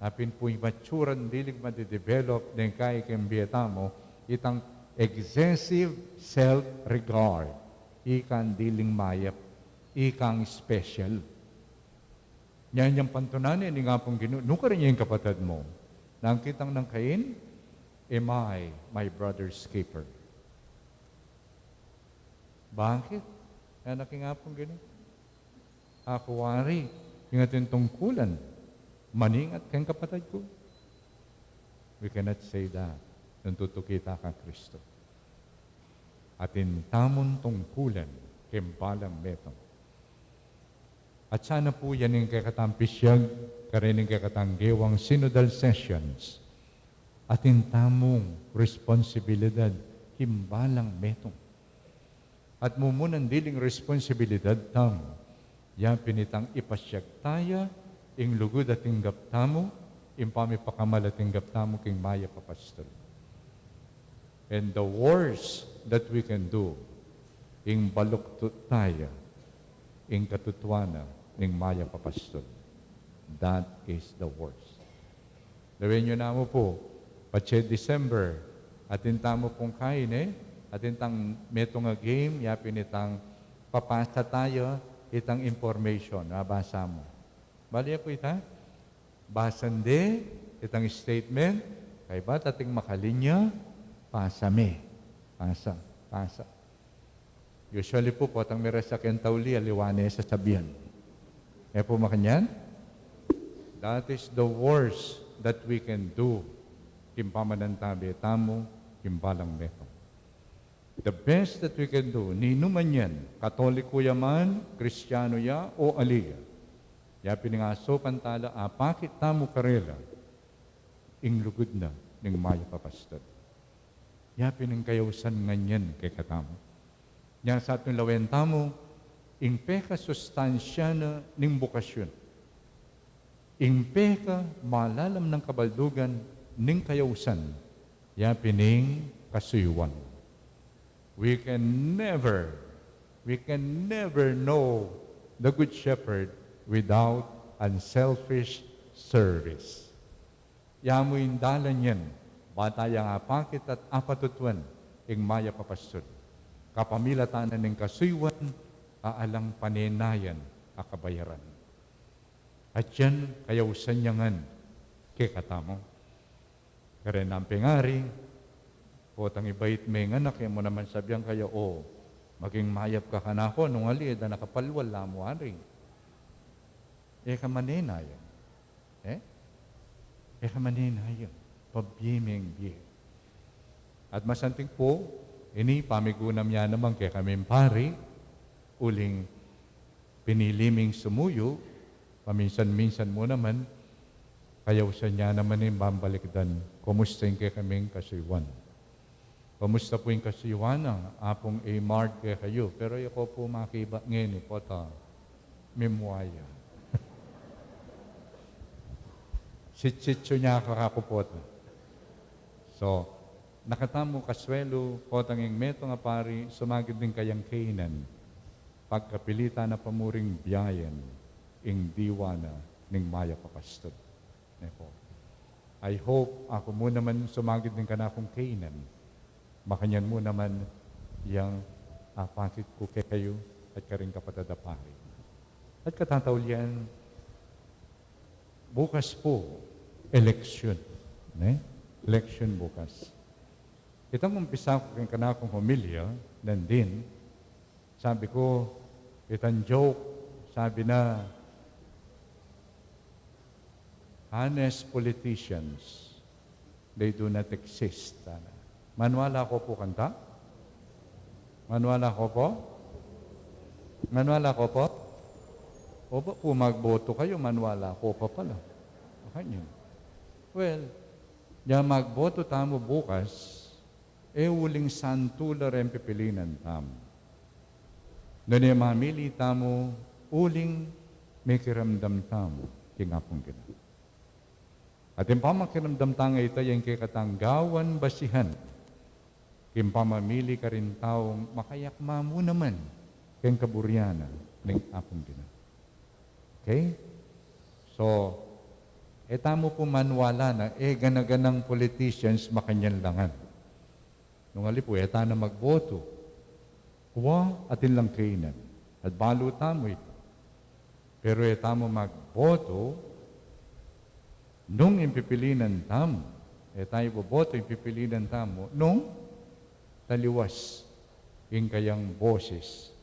Apin pu ing matsuran diling madidevelop, deng kaya king bie tamu, itang excessive self-regard. Ikang diling mayap, ikang special. Nyanyang pantunan ne ning Apung Ginu, nukarin ya ing kapatad mu. Nang kitang nang Cain, "Am I my brother's keeper?" Bakit? Anak ing Apung Ginu. Aku wari, ing atin tungkulan, maningat keng kapatad ku. We cannot say that nung tutuki ta kang Kristo. Atin tamung tungkulan keng balang metung. At sana pu yan ing kekatang pisyag, karin ing kekatang gewang synodal sessions. Atin tamung responsibilidad king balang metung. At mumunan diling responsibilidad tamu, ya pin itang ipasyag taya ing lugud a tinggap tamu, ing pamipakamal a tinggap tamu king mayap a pastul. And the worst that we can do, ing baluktu taya ing katutuanan ning mayap a pastul. That is the worst. Lawen yu namu pu, patse December, atin tamu pung kain, e, atin tang metung a game, ya pin itang papasa taya itang information, mabasa mu. Bale pu ita, basan de itang statement, kaybat ating makalinya, pasa me. Pasa, pasa. Usually pu, potang miras keng tauli, aliwa ne sasabian. E pu makanyan? That is the worst that we can do king pamanantabe tamu king balang metung. The best that we can do, ninuman yan, Katoliko ya man, Kristiano ya, o ali ya, ya pin ing asupan tala, apakit tamu karela ing lugud na ning mayap a pastul. Ya pin ing kayausan nganyan kekatamu. Nya sa atin lawen tamu, ing pekasustansya na ning bukasyun. Ing pekamalalam nang kabaldugan ning kayausan, ya pin ing kasuyuan. We can never, we can never know the Good Shepherd without unselfish service. Ya mu ing dalan yan, ba tayang apakit at apatutuan ing mayap a pastul. Kapamilatan na ning kasuyuan, a alang panenayan a kabayaran. At yan, kayausan ya ngan kekatamu. Kareng pengari, potang ibait me ing anak, e mu naman sabian kaya, "O, maging mayap ka kanaku, nung ali, e da na kapalwal," la mu wari. E ka manenayan. E? E ka manenayan. Pabie meng bie. At masanting pu, ini pamigunam ya naman kekaming pari, uling pinili ming sumuyu, paminsan-minsan mu naman, kayausan ya naman ing bambalikdan, kumusta ing kekaming kasuyuan? Kumusta pu ing kasuyuan nang Apung Amard kekayu? Pero e ko pu makibat ngeni, pota mimwaya. Sitsitsu ya kakaku, pota. So, nakatamu kaswelu, potang ing metung a pari, sumagid ning kayang kainan. Pagkapilitan na pa mu ring biayan ing diwa na ning mayap a pastul. Ne pu. I hope aku mu naman sumagid ning kanakung kainan, makanyan mu naman yang apakit ku kekayu at karing kapatad a pari. At katataulian, bukas pu, eleksyon, ne? Eleksyon bukas. Itang umpisa ku king kanakung homilya, nandin, sabi ku, itang joke, sabi na, Honest politicians, they do not exist. Maniwala ko pu kanita? Maniwala ko pu? Maniwala ko pu? Oba pu magboto kayu, maniwala ko pa pala. Akanyan. Well, ya magboto tamu bukas, e uling santu la reng pipilinan tamu. Nune mamili tamu uling mekiramdam tamu king Apung Ginu. At ing pamakiramdam tang ita, ing kekatang gawan basihan king pamamili karing taung makayakma mu naman king kaburian na ning Apung Ginu. Okay? So, e tamu pu maniwala na e gana-ganang politicians makanyan la ngan. Nung ali pu, e tana magboto. Wa, atin lang kainan. At balu tamu ita. Pero e tamu magboto nung ing pipilinan tamu. E tamu iboboto ing pipilinan tamu nung taliwas ing kayang boses,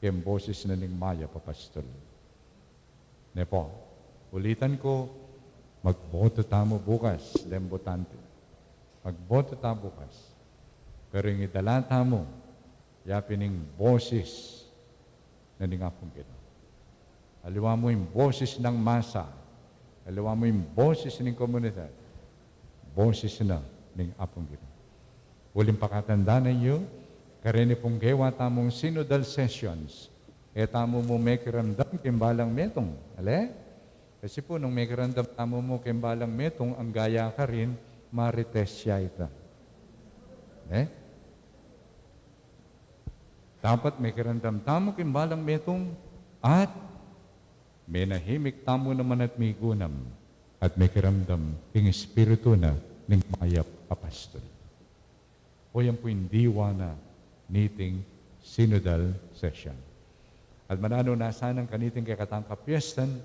ing boses na ning mayap a pastul. Ne pu, ulitan ku, magboto tamu bukas, deng botante. Magboto ta bukas. Pero ing idala tamu, ya pin ing boses na ning Apung Ginu. Aliwa mu ing boses nang masa, aliwa mu ing boses ning komunidad, boses na ning Apung Ginu. Uling pakatandanan yu, kareni pung gewa tamung synodal sessions, e tamu mu mekiramdam king balang metung. Ale? Kasi pu, nung mekiramdam tamu mu king balang metung, anggaya karin, marites ya ita. Ne? Dapat mekiramdam tamu king balang metung at menahimik tamu naman at migunam at mekiramdam king espiritu na ning mayap a pastul. O yan pu ing diwa na niting synodal session. At mananu na sanang kaniting kekatang kapiestan,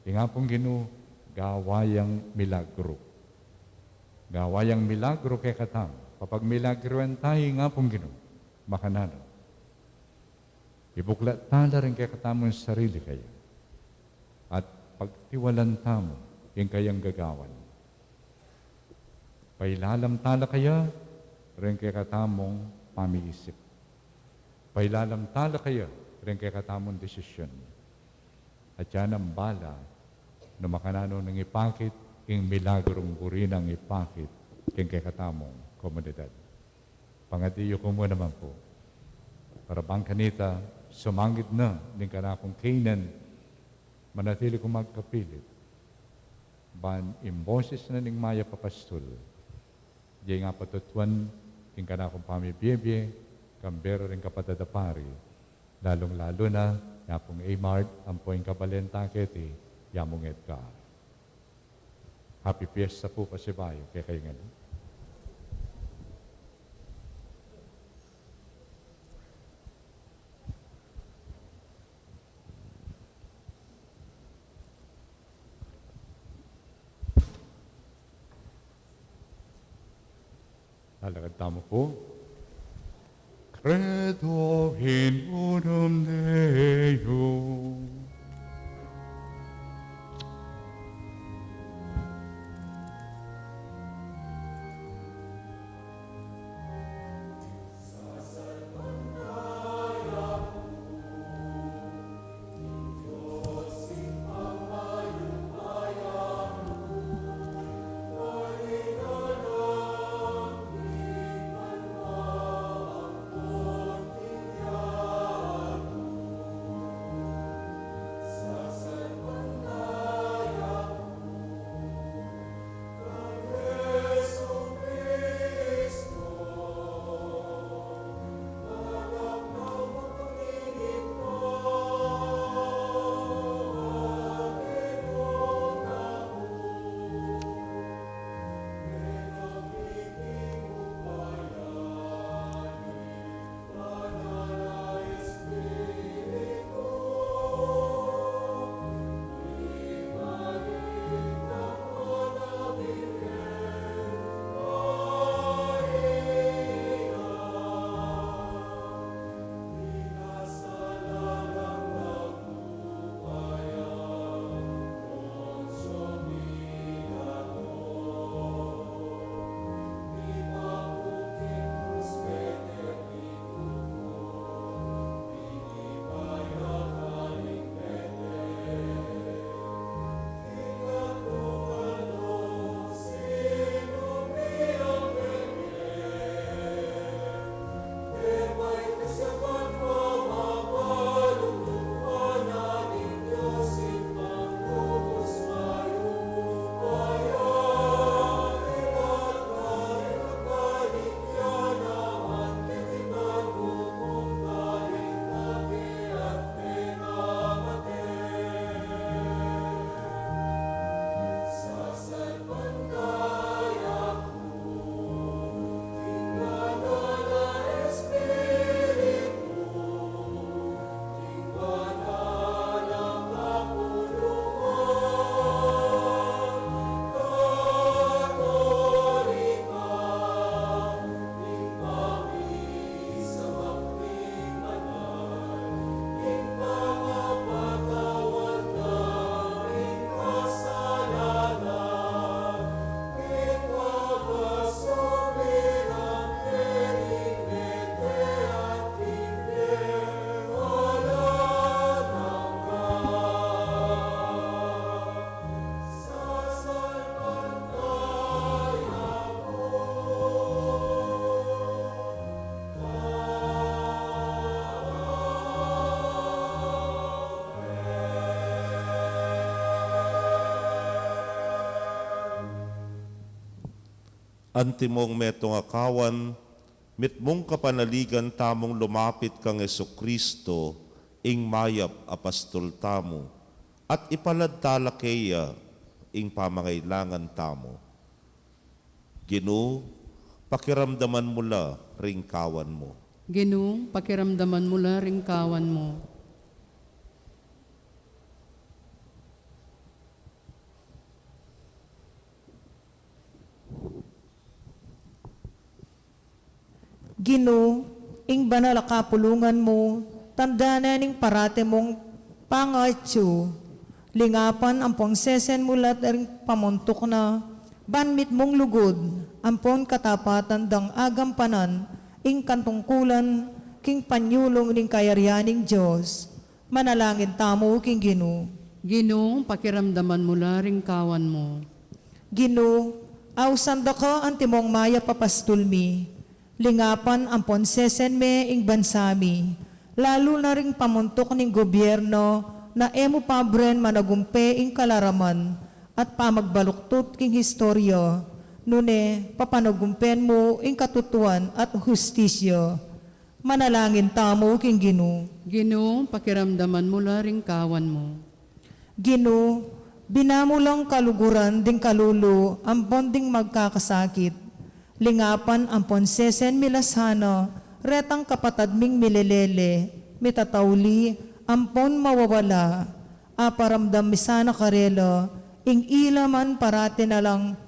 ing Apung Ginu, gawa yang milagru. Gawa yang milagru kekatamu. Kapagmilagruan tamu ing Apung Ginu, makananu? Ibuklat tala ring kekatamung sarili kaya. At pagtiwalan tamu ing kayang gagawan. Pailalam tala kaya ring kekatamung pamiisip. Pailalam tala kaya ring kekatamung desisyon. At yan ang bala na makananu nang ipakit ing milagrung buri nang ipakit king kekatamung komunidad. Pangadi yu ku mu naman pu, para bang kanita, sumangid na ning kanakung kainan, manatili kung magkapilit. Ban ing boses na ning mayap a pastul, deng apatutuan king kanakung pamibiebie, kambe ra ring kapatad a pari, lalung-lalu na, ya pung Amart, ampo ing kabalen ta keti, ya mung Edgar. Happy Fiesta pu pasibayu kekayu ngan. Lalakad tamu pu. Credo in unum Deum. Antimong metung a kawan, mitmung kapanaligan tamung lumapit kang Jesucristo, ing mayap a pastul tamu, at ipalad tala keya ing pamangailangan tamu. Ginu, pakiramdaman mu la ring kawan mu. Ginu, pakiramdaman mu la ring kawan mu. Ginu, ing banal a kapulungan mu, tanda ne ning parati mung pangatsu, lingapan ampon sesen mu la ring pamuntuk na, ban mitmung lugud ampon katapatan dang agampanan ing katungkulan king panyulung ning kayarian ning Dios. Manalangin tamu king Ginu. Ginu, pakiramdaman mu la ring kawan mu. Ginu, ausan da ka antimong mayap a pastul mi, lingapan ampon sesen me ing bansa mi, lalu na ring pamuntuk ning gobyerno na e mu pabren managumpe ing kalaraman at pamagbaluktut king historia, nune papanagumpen mu ing katutuan at hustisya. Manalangin tamu king Ginu. Ginu, pakiramdaman mu la ring kawan mu. Ginu, bina mu lang kaluguran ding kalulu ampon ding magkakasakit. Lingapan ampon sesen mi la sana retang kapatad ming milelele, mitatauli, ampon mawawala. Aparamdam mi sana karela ing ila man parati na lang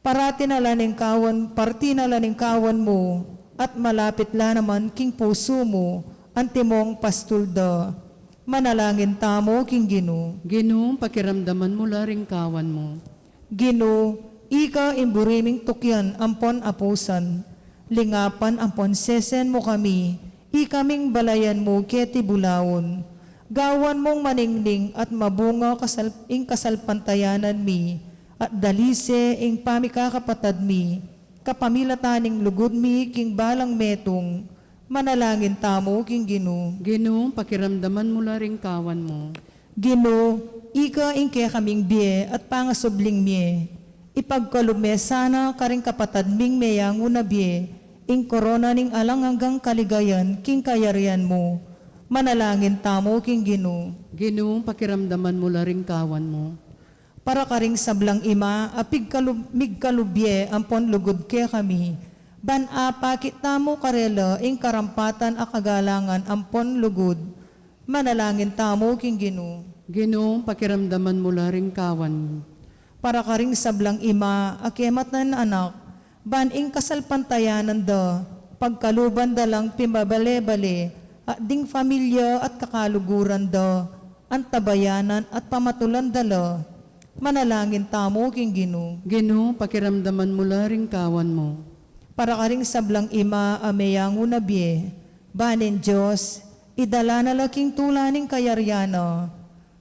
parati na la ning kawan, parati na la ning kawan mu, at malapit la naman king pusu mu antimong pastul da. Manalangin tamu king Ginu. Ginu, pakiramdaman mu la ring kawan mu. Ginu, ika ing buri ming tukyan ampon apusan, lingapan ampon sesen mu kami, ikaming balayan mu keti bulaun. Gawan mung maningning at mabunga kasal-, ing kasalpantayanan mi, at dalise ing pamikakapatad mi, kapamilatan ning lugud mi king balang metung. Manalangin tamu king Ginu. Ginu, pakiramdaman mu la ring kawan mu. Ginu, ika ing kekaming bie at pangasubling mie. Ipagkalub me sana karing kapatad ming meyangu na bie ing korona ning alang anggang kaligayan king kayarian mu. Manalangin tamu king Ginu. Ginu, pakiramdaman mu la ring kawan mu. Para karing sablang ima a pigkalub-, migkalub bie ampon lugud kekami, ban apakit tamu karela ing karampatan a kagalangan ampon lugud. Manalangin tamu king Ginu. Ginu, pakiramdaman mu la ring kawan mu. Para karing sablang ima a kematan anak, ban ing kasalpantayanan da, pagkaluban da lang pimabale-bale, at ding familia at kakaluguran da, antabayanan at pamatulan da la. Manalangin tamu king Ginu. Ginu, pakiramdaman mu la ring kawan mu. Para karing sablang ima a meyangu na bie, ban ing Dios, idala na la king tula ning kayarian na.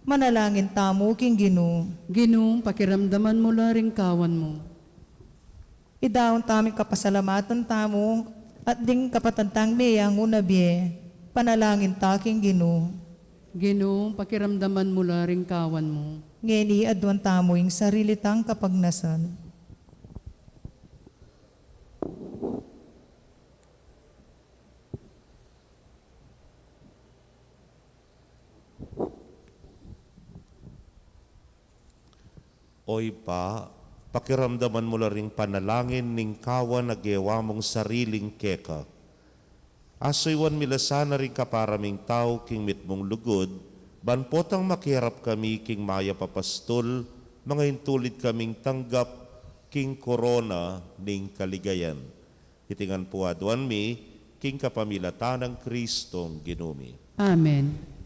Manalangin tamu king Ginu. Ginu, pakiramdaman mu la ring kawan mu. Idaun tamu ing kapasalamatan tamu, at ding kapatad tang meyangu na bie, panalangin ta king Ginu. Ginu, pakiramdaman mu la ring kawan mu. Ngeni aduan tamu ing sarili tang kapagnasan. O Ibpa, pakiramdaman mu la ring panalangin ning kawan a gewa mung sariling keka. Asuyuan mi la sana ring kapara ming tau king mitmung lugud, ban potang makiarap kami king mayap a pastul, mangaintulid kaming tanggap king korona ning kaligayan. Iti ngan pu aduan mi, king kapamilatan nang Kristong Ginu mi. Amen.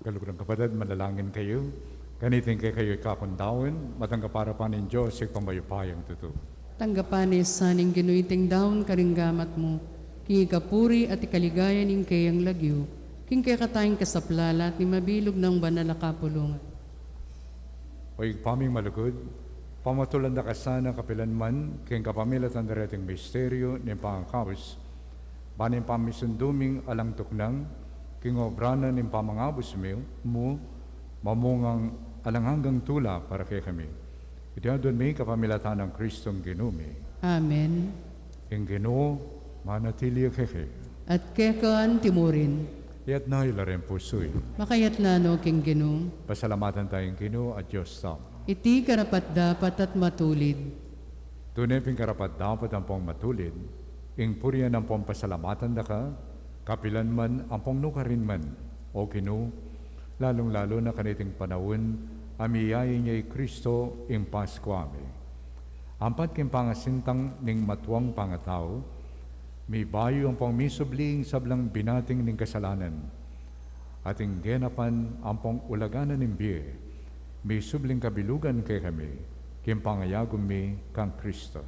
Kaluguran kapatad, manalangin kayu. Kaniting kekayu ikakung daun, matanggap para pa ning Dios, Ibpang mayupayang tutu. Tanggapan na sa ning Ginu iting daun karing gamat mu, king ikapuri at ikaligaya ning keyang lagyu, king kekatang kasaplalan at ning mabilug nang banal a kapulungan. O Ibpa ming malugud, pamatulan da ka sana kapilan man, king kapamilatan da reting misteryu ning pangakabus, ban ing pamisundu ming alang tuknang, king obra na ning pamangabus mi, mu, mamungang alang anggang tula para kekami. Iti adwan mi kapamilatan nang Kristong Ginu mi. Amen. Ing Ginu manatili ya kekayu. At keka antimurin. Iyatas yu la ring pusu yu. Makayatas no king Ginu. Pasalamatan taya ing Ginu a Dios tamu. Iti karapat-dapat at matulid. Tune pin karapat-dapat ampong matulid, ing purian ampong pasalamatan da ka, kapilan man ampong nukarin man, O Ginu, lalung-lalu na kaniting panaun a miyayain ya i Kristo ing Paskua mi. Ampat king pangasintang ning matuang pangatau, mibayu ampong misubli ing sablang binating ning kasalanan, at ing genapan ampong ulagan na ning bie, misubling kabilugan kekami, king pangayagum mi kang Kristo.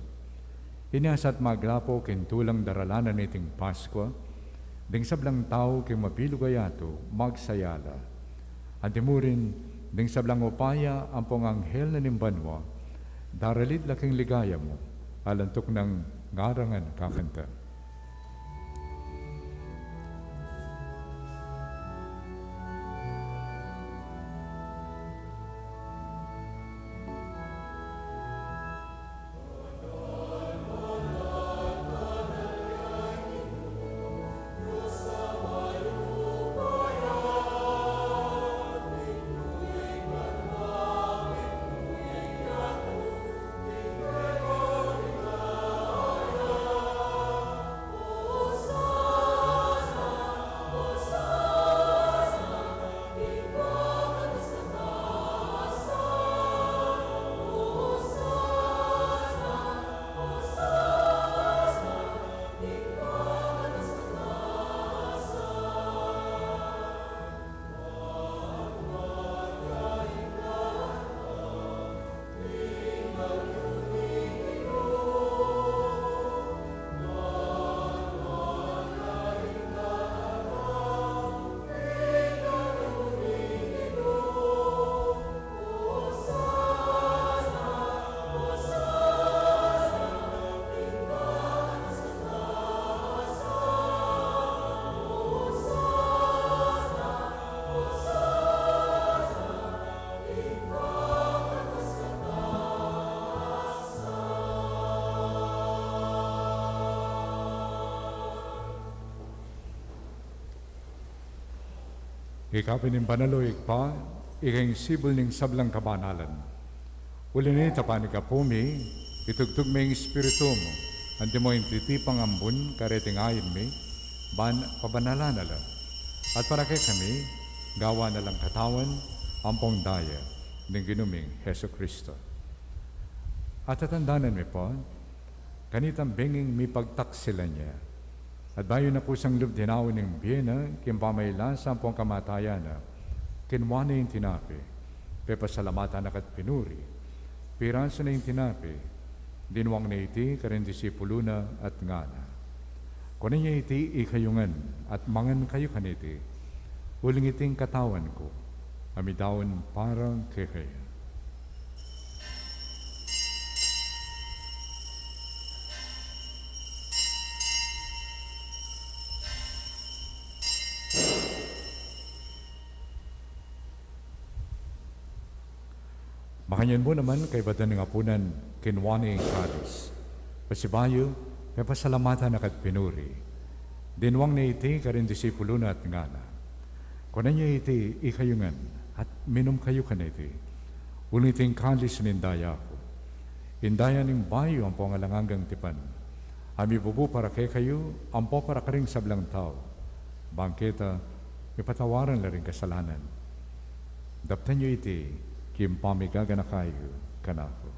Inyas at maglapo king tulang daralan na niting Paskua, ding sablang tau king mabilug a yatu, magsaya la. Antimurin, ding sablang upaya ampong anghel na ning banua, daralit la king ligaya mu, alang tuknang ngarangan kakanta. Ika pin ing banal, O Ibpa, ika ing sibul ning sablang kabanalan. Uli na nita, panigapu mi, itugtug me ing Espiritu mu, antimo ing titipang ambun kareting ain mi, ban pabanalan na la. At para kekami, gawan na lang katawan ampong daya ning Ginu ming Jesucristo. At tatandanan mi pu, kanitang benging mipagtaksilan ya, at bayu na kusang lub dinaun ing bie na king pamailasa ampong kamatayan na, kinua ne ing tinape, pepasalamatan na ka't pinuri, pirasu ne ing tinape, dinwang ne iti karing disipulu na at ngana: Kunan ye iti ikayu ngan at mangan kayu kaniti, uling iti ing katawan ku, a midaun para kekayu. Makanyan mu naman, kaybat da ning apunan, kinua ne ing kalis. Pasibayu, pepasalamatan na ka't pinuri, dinwang ne iti karing disipulu na at ngana: Kunan ye iti ikayu ngan at minum kayu kaniti, uling iti ing kalis ning daya ku, ing daya ning bayu ampong alang anggang tipan, a mibubu para kekayu ampo para karing sablang tau, bang keta mipatawaran la ring kasalanan. Daptan yu iti king pamigaganaka yu kanaku.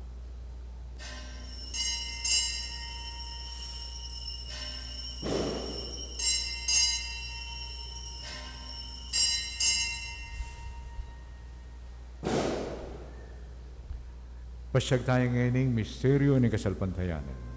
Pasiag tamu ngening misteryu ning kasalpantayanan.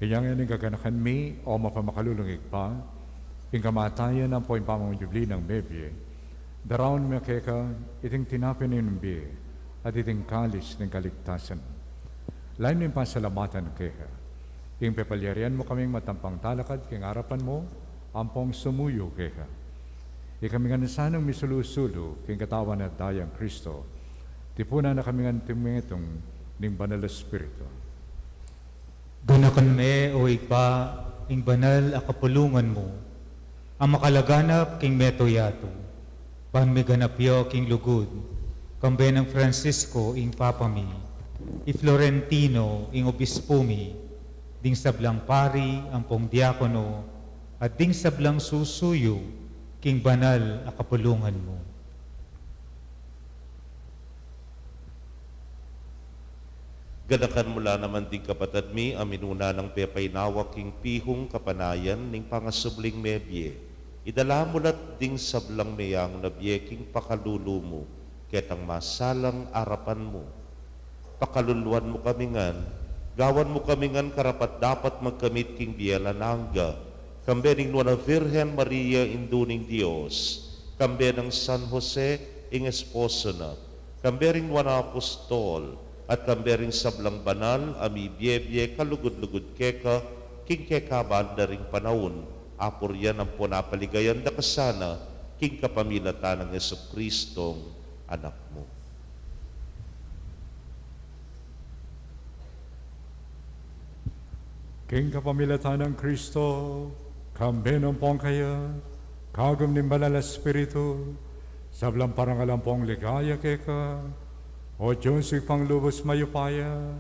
Inya ngeni gaganakan mi, o mapamakalulung Ibpa, ing kamatayan ampo ing pamanyubli nang mebie, daraun mi keka iting tinape ning bie, at iting kalis ning kaligtasan. Lalu ming pasalamatan keka, ing pepalyarian mu kaming matampang talakad king arapan mu, ampong sumuyu keka. Ikami ngan sanang misulu-sulu king katawan at dayang Kristo, tipunan na kami ngan king metung ning Banal a Espiritu. Ganakan me, o Ibpa, ing banal a kapulungan mu, a makalaganap king mabilug a yatu, ban miganap ya king lugud, kambe nang Francisco ing Papa mi, i Florentino ing Obispu mi, ding sablang pari ampong diakono, at ding sablang susuyu king banal a kapulungan mu. Ganakan mu la naman ding kapatad mi a minuna nang pepainawa king pihung kapanayan ning pangasubling mebie. Idala mu la't ding sablang meyangu na bie king pakalulu mu, ketang masalang arapan mu. Pakaluluan mu kami ngan, gawan mu kami ngan karapat-dapat magkamit king bie alang angga, kambe ning Nuan a Virgen Maria, Indu ning Dios, kambe nang San Jose, ing esposo na, kambe ring Nuan a Apostol, at kambe ring sablang banal a mibie-bie kalugud-lugud keka, king kekaban da ring panaun, apurian ampon apaligayan da ka sana, king kapamilatan nang Jesucristong Anak mu. King kapamilatan nang Kristo, kambe na ampong kaya, kagum ning Banal a Espiritu, sablang parangal ampong ligaya keka, O Dios, Ibpang lubus mayupaya,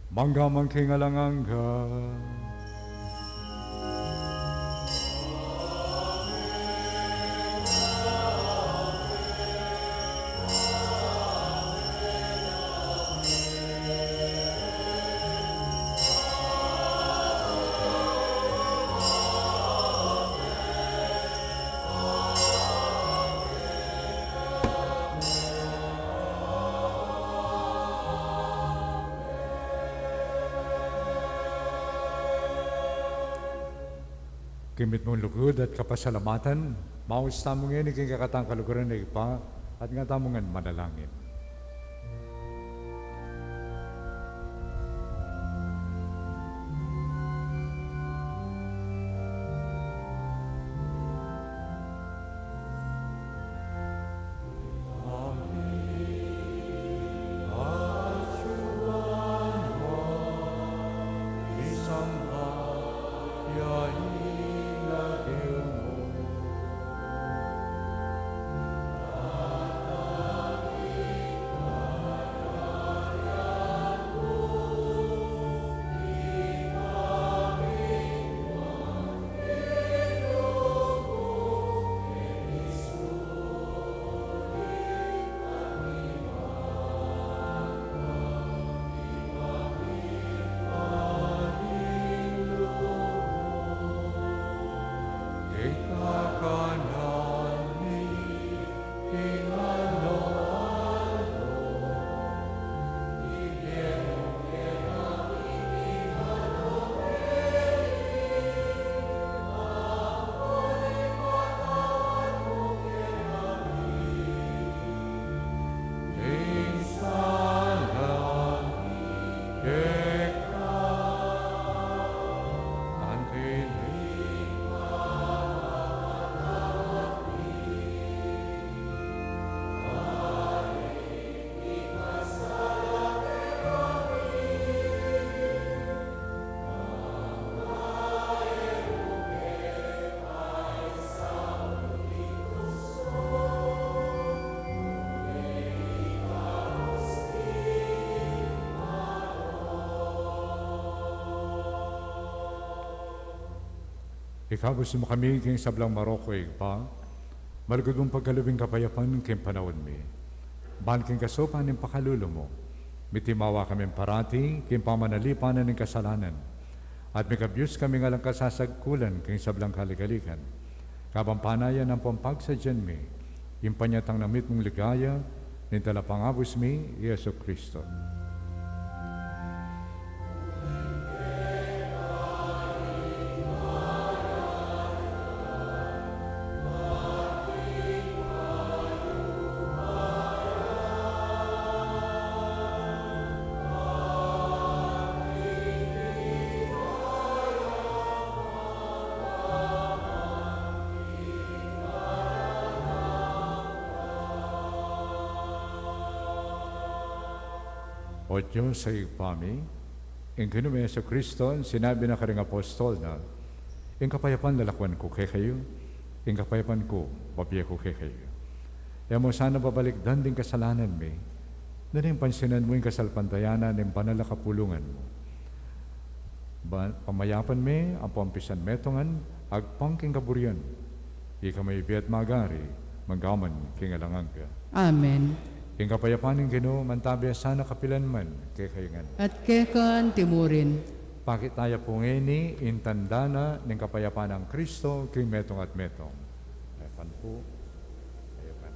mangga man king alang angga. King mitmung lugud at kapasalamatan, maus tamu ngeni king kekatang kaluguran ning Ibpa, at nga tamu ngan manalangin. Ikabus mu kami king sablang marok, o Ibpa, malugud mung pagkalub ing kapayapan king panaun mi. Ban king kasupan ning pakalulu mu, mitimawa kami parati king pamanalipanan ning kasalanan, at mikabus kami ngan alang kasasagkulan king sablang kaligaligan, kabang panayan ampong pagsadyan mi ing panyatang na mitmung ligaya ning Talapangabus mi, Jesucristo. O Dios a Ibpa mi, ing Ginu ming Jesucristo, sinabi na karing apostol na, "Ing kapayapan lalakwan ku kekayu, ing kapayapan ku bibie ku kekayu." E mu sana babalikdan ding kasalanan mi, nune pansinan mu ing kasalpantayanan ning banal a kapulungan mu. Ba-, pamayapan me ampong pisan metungan, agpang king kaburian, ika mabibie at magari, mangga man king alang angga. Amen. Ing kapayapan ning Ginu mantabi ya sana kapilan man kekayu ngan. At keka antimurin. Pakit taya pu ngeni ing tanda na ning kapayapan nang Kristo king metung at metung. Kapayapan pu. Kapayapan.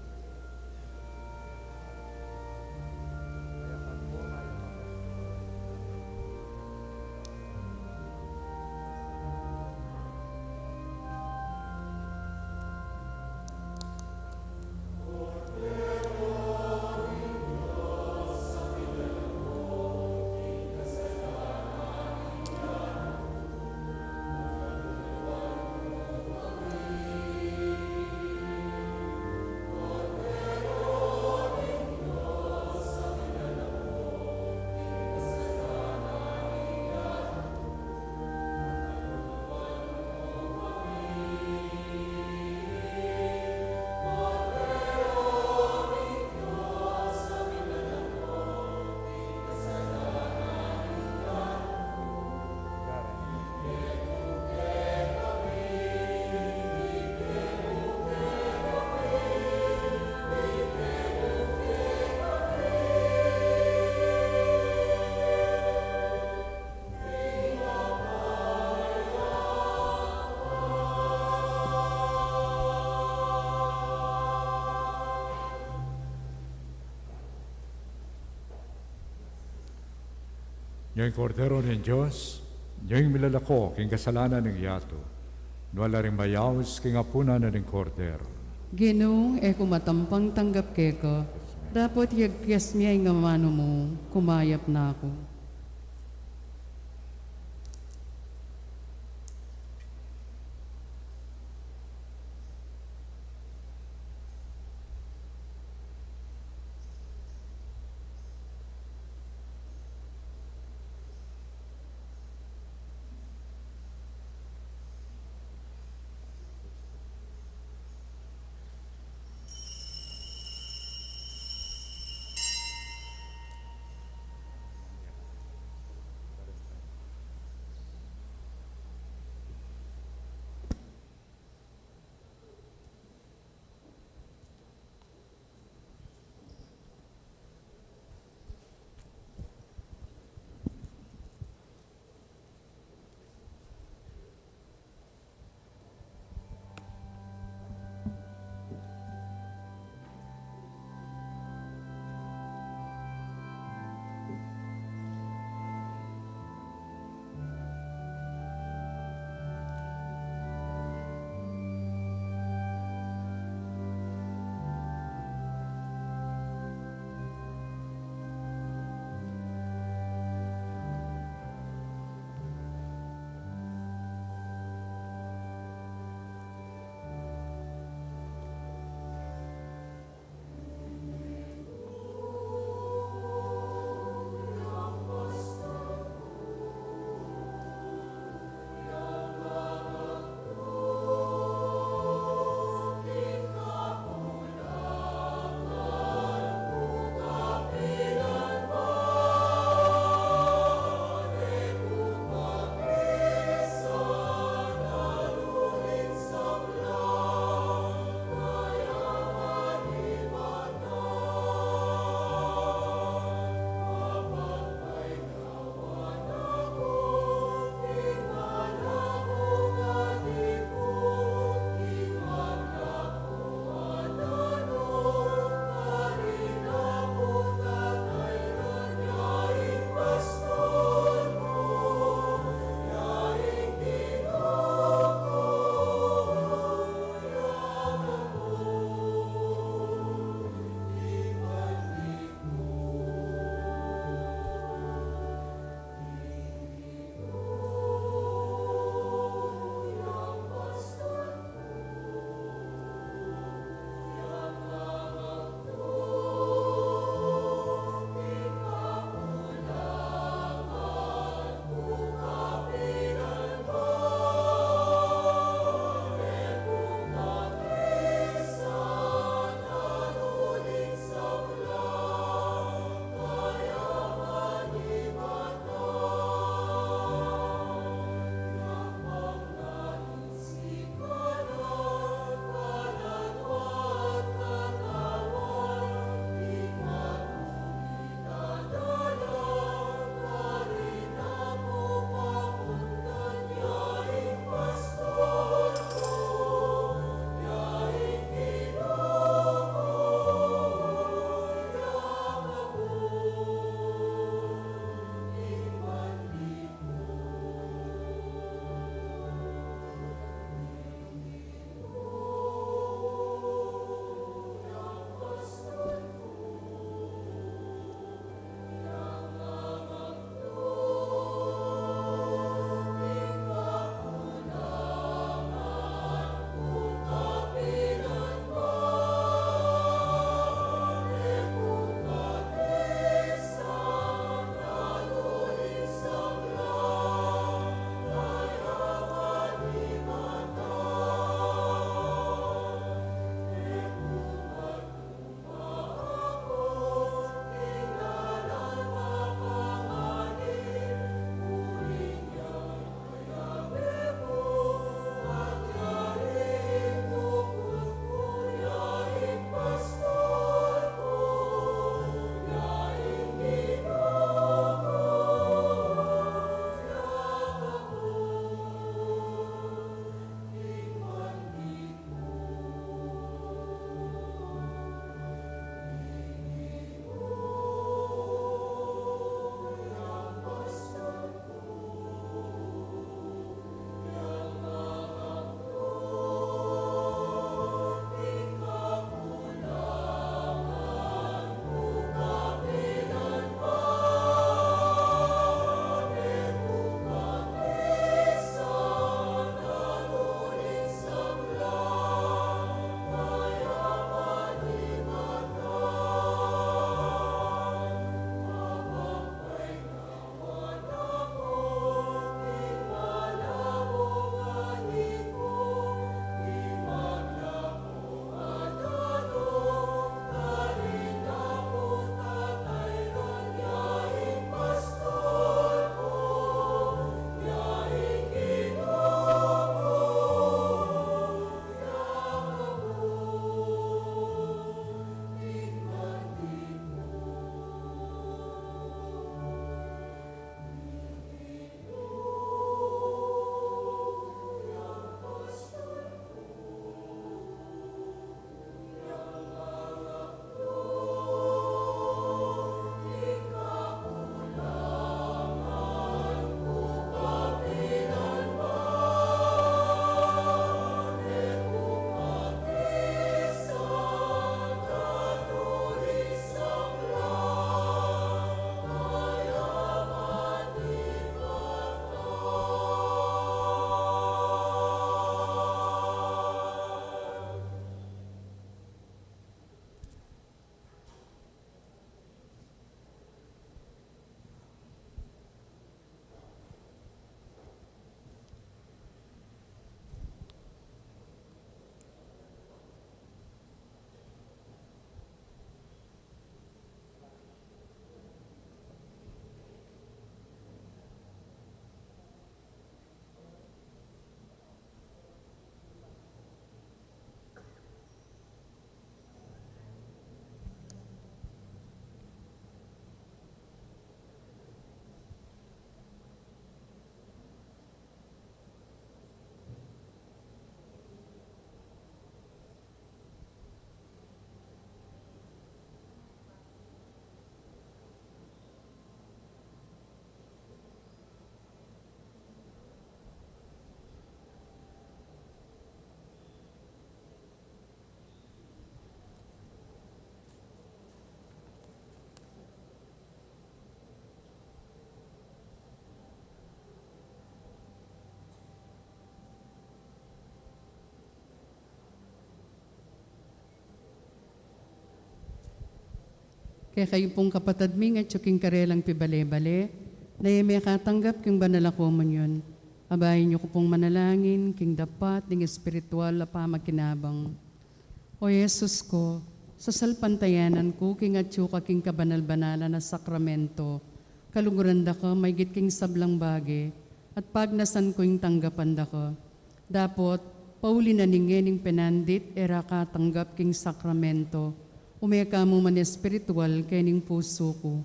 Nyo ing Kordero ning Dios, nyo ing milalako king kasalanan ning yatu. Nuan la ring mayaus king apunan na ning Kordero. Ginu, e ku matampang tanggap keka, dapot yagkas mu ing amanu mu, kumayap na ku. Kekayu pung kapatad ming atyu king karelang pibale-bale, na e mekatanggap king banal a komunyon, abayan yu ku pung manalangin king dapat ding espiritual a pamakinabang. O Jesus ku, sasalpantayanan ku king atyu ka king kabanal-banalan a sakramento, kaluguran da ka maigit king sablang bage, at pagnasan ku ing tanggapan da ka. Dapot, pauli na ning ngening penandit e ra katanggap king sakramento, ume ka mu man espiritual kening pusu ku.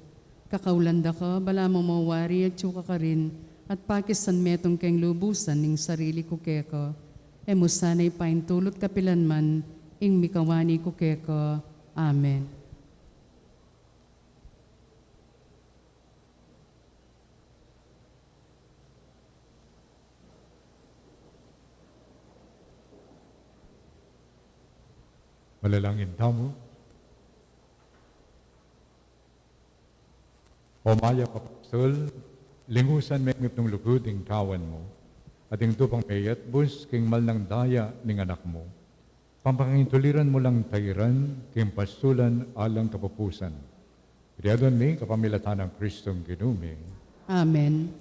Kakaulan da ka, balamu mawari atyu ka karin, at pakisan metung keng lubusan ing sarili ku keka. E mu sana ipaintulut kapilan man ing mikawani ku keka. Amen. Manalangin tamu. O mayap a Apostol, lingusan me king mitmung lugud ing kawan mu, at ing tupang meyatbus king mal nang daya ning Anak mu. Pampangintuliran mu lang tairan king pastulan alang kapupusan. Iti adwan mi kapamilatan nang Kristong Ginu mi. Amen.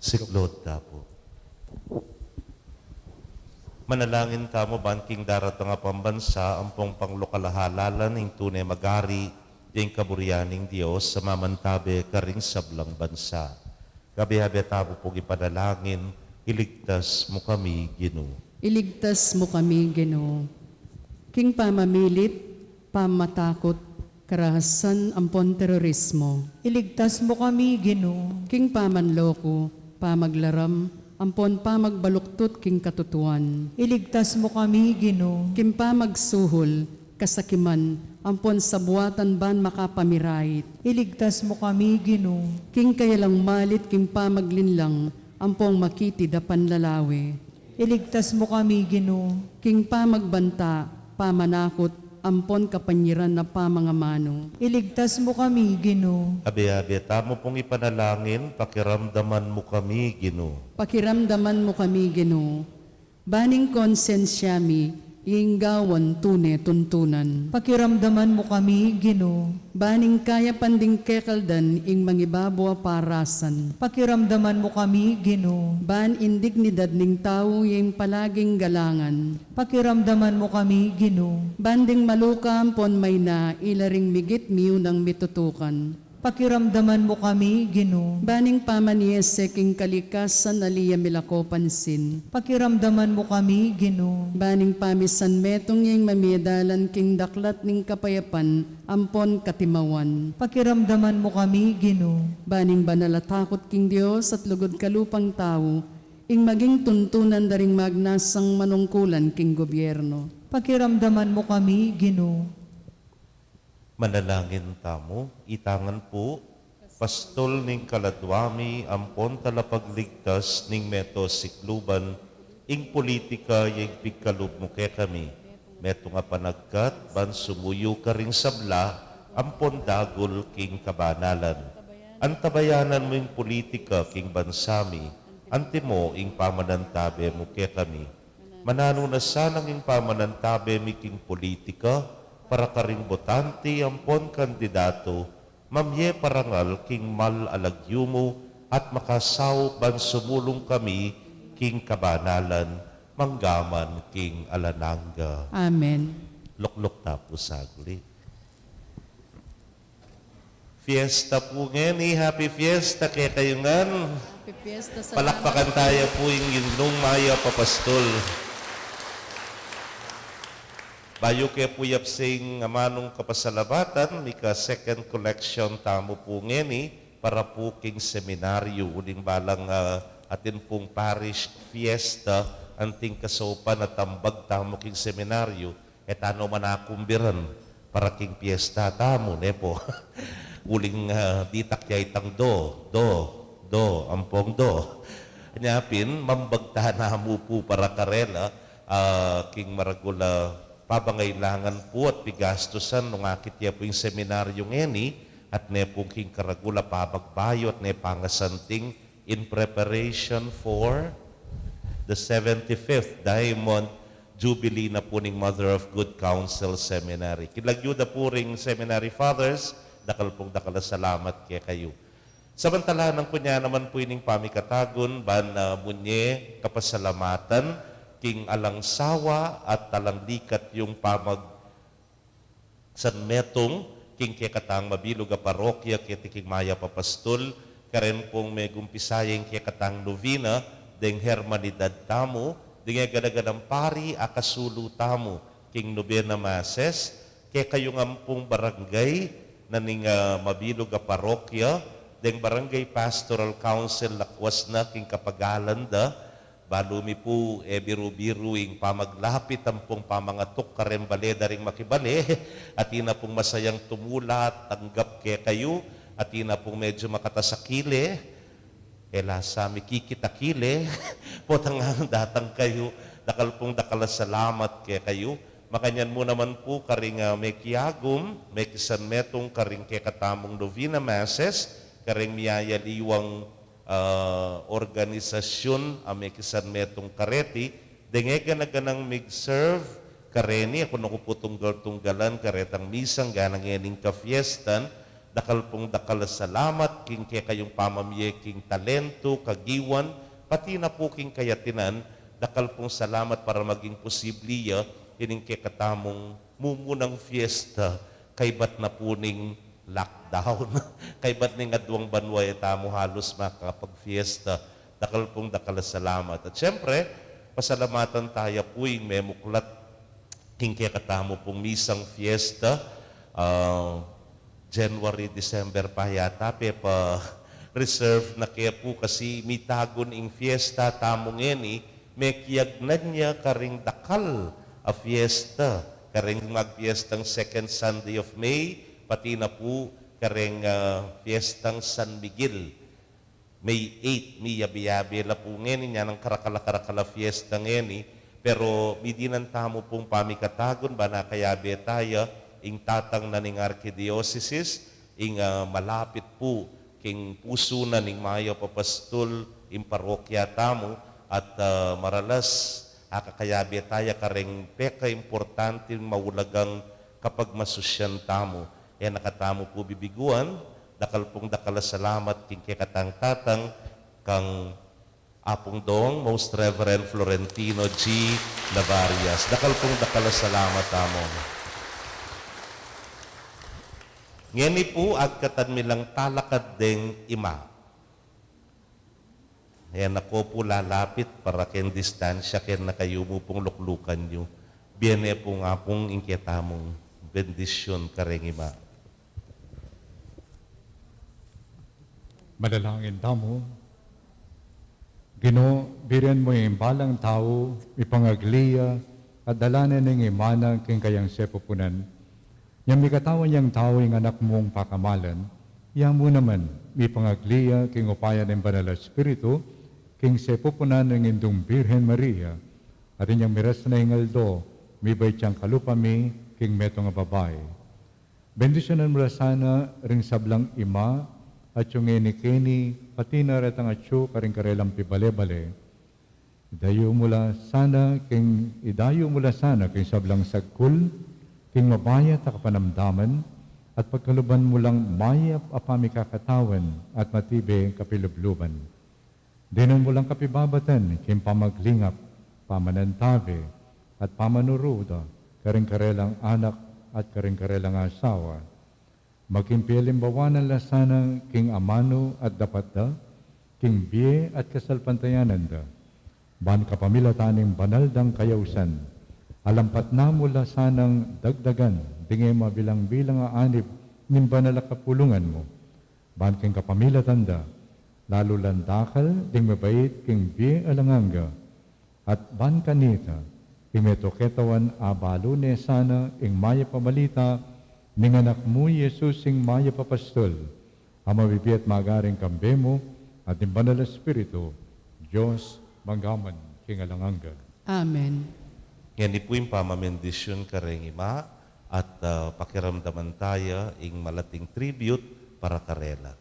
Siklaud ta pu. Manalangin tamu ban king daratang a pambansa ampong panglokal a halalan ing tune magari ding kaburian ning Dios a mamantabe karing sablang bansa. Kayabe-yabe tamu pung ipanalangin, iligtas mu kami, Ginu. Iligtas mu kami, Ginu. King pamamilit, pamatakut, karahasan ampon terorismo. Iligtas mu kami, Ginu. King pamanloko, pamaglaram, ampon pamagbaluktut king katutuan. Iligtas mu kami, Ginu. King pamagsuhul, kasakiman, ampon sabuatan ban makapamirait. Iligtas mu kami, Ginu. King kayalang malit king pamaglinlang, ampong makitid a panlalawe. Iligtas mu kami, Ginu. King pamagbanta, pamanakut, ampon kapanyiran a pamangamanu. Iligtas mu kami, Ginu. Abe-abe tamu pung ipanalangin, pakiramdaman mu kami, Ginu. Pakiramdaman mu kami, Ginu. Ban ing konsensya mi, ing gawan tune tuntunan. Pakiramdaman mu kami, Ginu. Ban ing kayapan ding kekaldan ing mangibabo a parasan. Pakiramdaman mu kami, Ginu. Ban ing dignidad ning tau ing palaging galangan. Pakiramdaman mu kami, Ginu. Ban ding maluka ampon maina ila ring migit miunang mitutukan. Pakiramdaman mu kami, Ginu. Ban ing pamanyese king kalikasan a ali ya milako pansin. Pakiramdaman mu kami, Ginu. Ban ing pamisan metung ing mamie dalan king daklat ning kapayapan ampon katimawan. Pakiramdaman mu kami, Ginu. Ban ing banal a takut king Dios at lugud kalupang tau ing maging tuntunan da ring magnasang manungkulan king gobyerno. Pakiramdaman mu kami, Ginu. Manalangin tamu, itangan pu, Pastul ning kaladwa mi, ampon talapagligtas ning meto sikluban, ing pulitika ya ing pigkalub mu kekami. Metung a panagkat, ban sumuyu karing sabla, ampon dagul king kabanalan. Antabayanan mu ing pulitika king bansa mi, antimo ing pamanantabe mu kekami. Mananu na sanang ing pamanantabe mi king pulitika, para karing botante ampon kandidatu, mamie parangal king mal a lagyu mu, at makasaup ban sumulung kami king kabanalan, manggaman king alang angga. Amen. Lukluk ta pu saglit. Fiesta pu ngeni, happy fiesta kekayu ngan. Happy fiesta sa... Palakpakan taya pu ing Ginung mayap a pastul. Bayu ke pu yapse ing amanung kapasalamatan, mika second collection tamu pu ngeni, para pu king seminaryu, uling balang, ah, atin pung parish fiesta, anting kasaupan a tambag tamu king seminaryu, e tana man akumbiran para king piesta tamu, ne pu. Uling, ah, ditak ya itang do, do, do, ampong do. Nya pin, mambag tana mu pu para karela, ah, king maragul a pabangailangan pu at pigastusan nung akit ya pu ing seminaryu ngeni, at ne pu king karagul a pabagbayu at ne pangasanting in preparation for the seventy-fifth Diamond Jubilee na pu ning Mother of Good Counsel Seminary. King lagyu da pu ring Seminary Fathers, Dakal pung dakal a salamat kekayu. Samantalanan ku ne naman pu ining pamikatagun, ban, ah, munye kapasalamatan king alang sawa at alang likat yung pamag- San Metung, king kekatang mabilug a parokya, keti king mayap a pastul, karen pung megumpisaya ing kekatang novena, deng hermanidad tamu, deng e gana-ganang pari a kasulu tamu, king nobena masses, kekayung ampong barangay, na ning, ah, mabilug a parokya, deng Barangay Pastoral Council, lakwas na king kapagalan da, Balu mi pu, e biru-biru ing pamaglapit ampong pamangatuk kareng bale da ring makibale, atin na pung masayang tumula, tanggap kekayu, atin na pung medyu makatas a kile, e la sa mikikit a kile, potang datang kayu, dakal pung dakal a salamat kekayu. Makanyan mu naman pu karing, ah, mekiagum, mekisanmetung karing kekatamung novena masses, kareng miyayaliwang ah, organisasyun a mekisanmetung kareti, deng e gana-ganang mig-serve kareni, aku na ku pu tunggal-tunggalan karetang misang gana ngening kafiestan, dakal pung dakal a salamat king kekayung pamamie king talentu, kagiwan, pati na pu king kayatinan, dakal pung salamat para maging posibli ya ining kekatamung mumunang fiesta, kaybat na pu ning lockdown. Kaybat ning aduang banua e tamu halus makapagfiesta. Dakal pung dakal a salamat. At siyempre, pasalamatan taya pu ing memuklat king kekatamu pung misang fiesta, ah, January, December pa yata, pepa-reserve na ke pu kasi mitagun ing fiesta tamu ngeni, mekiagnan ya karing dakal a fiesta, karing magfiestang second Sunday of May, pati na pu karing, ah, fiestang San Miguel. May eight, miyabe-yabe la pu ngeni, nya nang karakal a karakal a fiesta ngeni, pero midinan tamu pung pamikatagun, ban akayabe taya ing tatang na ning arkidiosesis, ing, ah, malapit pu king pusu na ning mayap a pastul ing parokya tamu, at, ah, maralas akakayabe taya kareng pekaimportanting maulagang kapagmasusyan tamu. E na katamu pu bibiguan, dakal pung dakal a salamat king kekatang tatang, kang Apung Dong, Most Reverend Florentino G. Navarias. Dakal pung dakal a salamat, Among. Ngeni pu, agkatan mi lang talakad deng ima. E na ko pu lalapit para keng distansya, keng kayu mu pung luklukan yu. Bie ne pung Apung ing ketamung bendisyun kareng ima. Manalangin tamu. Ginu, biren mu ing balang tau, ipangagli ya, at dalanan ing ima na king kayang sepupunan. Yang mikatawan yang tau ing Anak mung pakamalan, ya mu naman, ipangagli ya king upaya ning Banal a Espiritu, king sepupunan ning Indung Birhen Maria, at inyang miras na ing aldo, mibait yang kalupa mi, king metung a babai. Bendisyunan mu la sana ring sablang ima, atyu ngeni keni, pati na retang atyu karing karelang pibale-bale. Idayu mu la sana king, idayu mu la sana king sablang sagkul, king mabayat a kapanamdaman, at pagkaluban mu lang mayap a pamikakatawan at matibe kapilubluban. Dinan mu lang kapibabatan king pamaglingap, pamanantabe, at pamanuruda karing karelang anak at karing karelang asawa. Maging pialimbawanan la sana king amanu at dapat da, king bie at kasalpantayanan da. Ban kapamilatan ning banal dang kayausan, alampat na mu la sanang dagdagan ding e mabilang-bilang a anib ning banal a kapulungan mu. Ban king kapamilatan da, lalu lang dakal ding mabait king bie alang angga. At ban kanita, ing metung ketawan abalu ne sana ing mayap a balita ning Anak mu, Jesus, ing mayap a pastul, a mabibie at magaring kambe mu, at ning Banal a Espiritu, Dios, mangga man king alang angga. Amen. Ngeni pu ing pamamindisyun kareng ima, at, ah, pakiramdaman taya ing malating tribute para karela.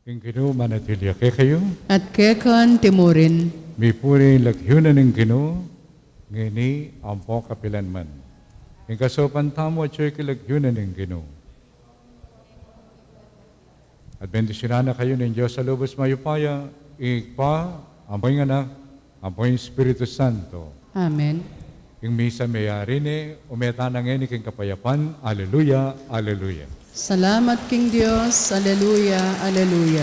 Ing Ginu manatili ya kekayu. At keka mu rin. Mipuri ing lagyu na ning Ginu, ngeni ampo kapilanman. Ing kasaupan tamu atyu king lagyu na ning Ginu. At bendisyunan na kayu ning Dios a lubus mayupaya, Ibpa, ampo ing Anak, ampo ing Espiritu Santo. Amen. Ing misa meyari ne, ume tana ngeni king kapayapan. Aleluya, aleluya. Salamat king Dios. Aleluya, aleluya.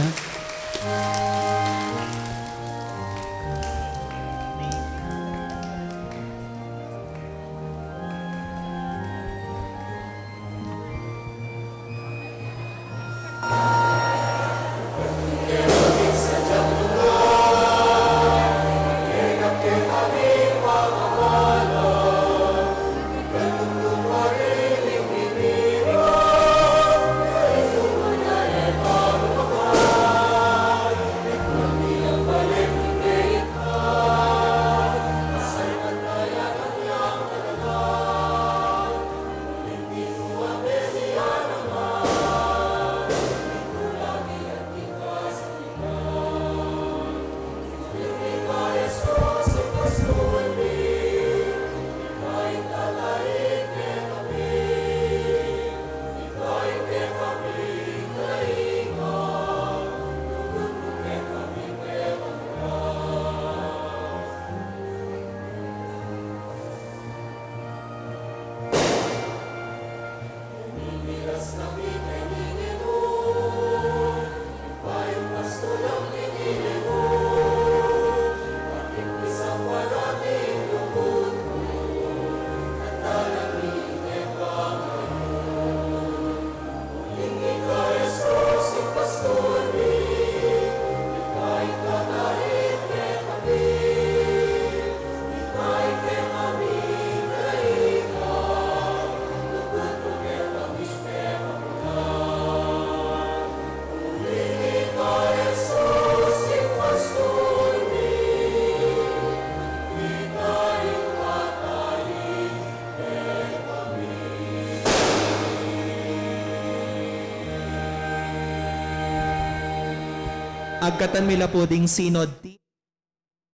Agkatan mi la pu ding Synod.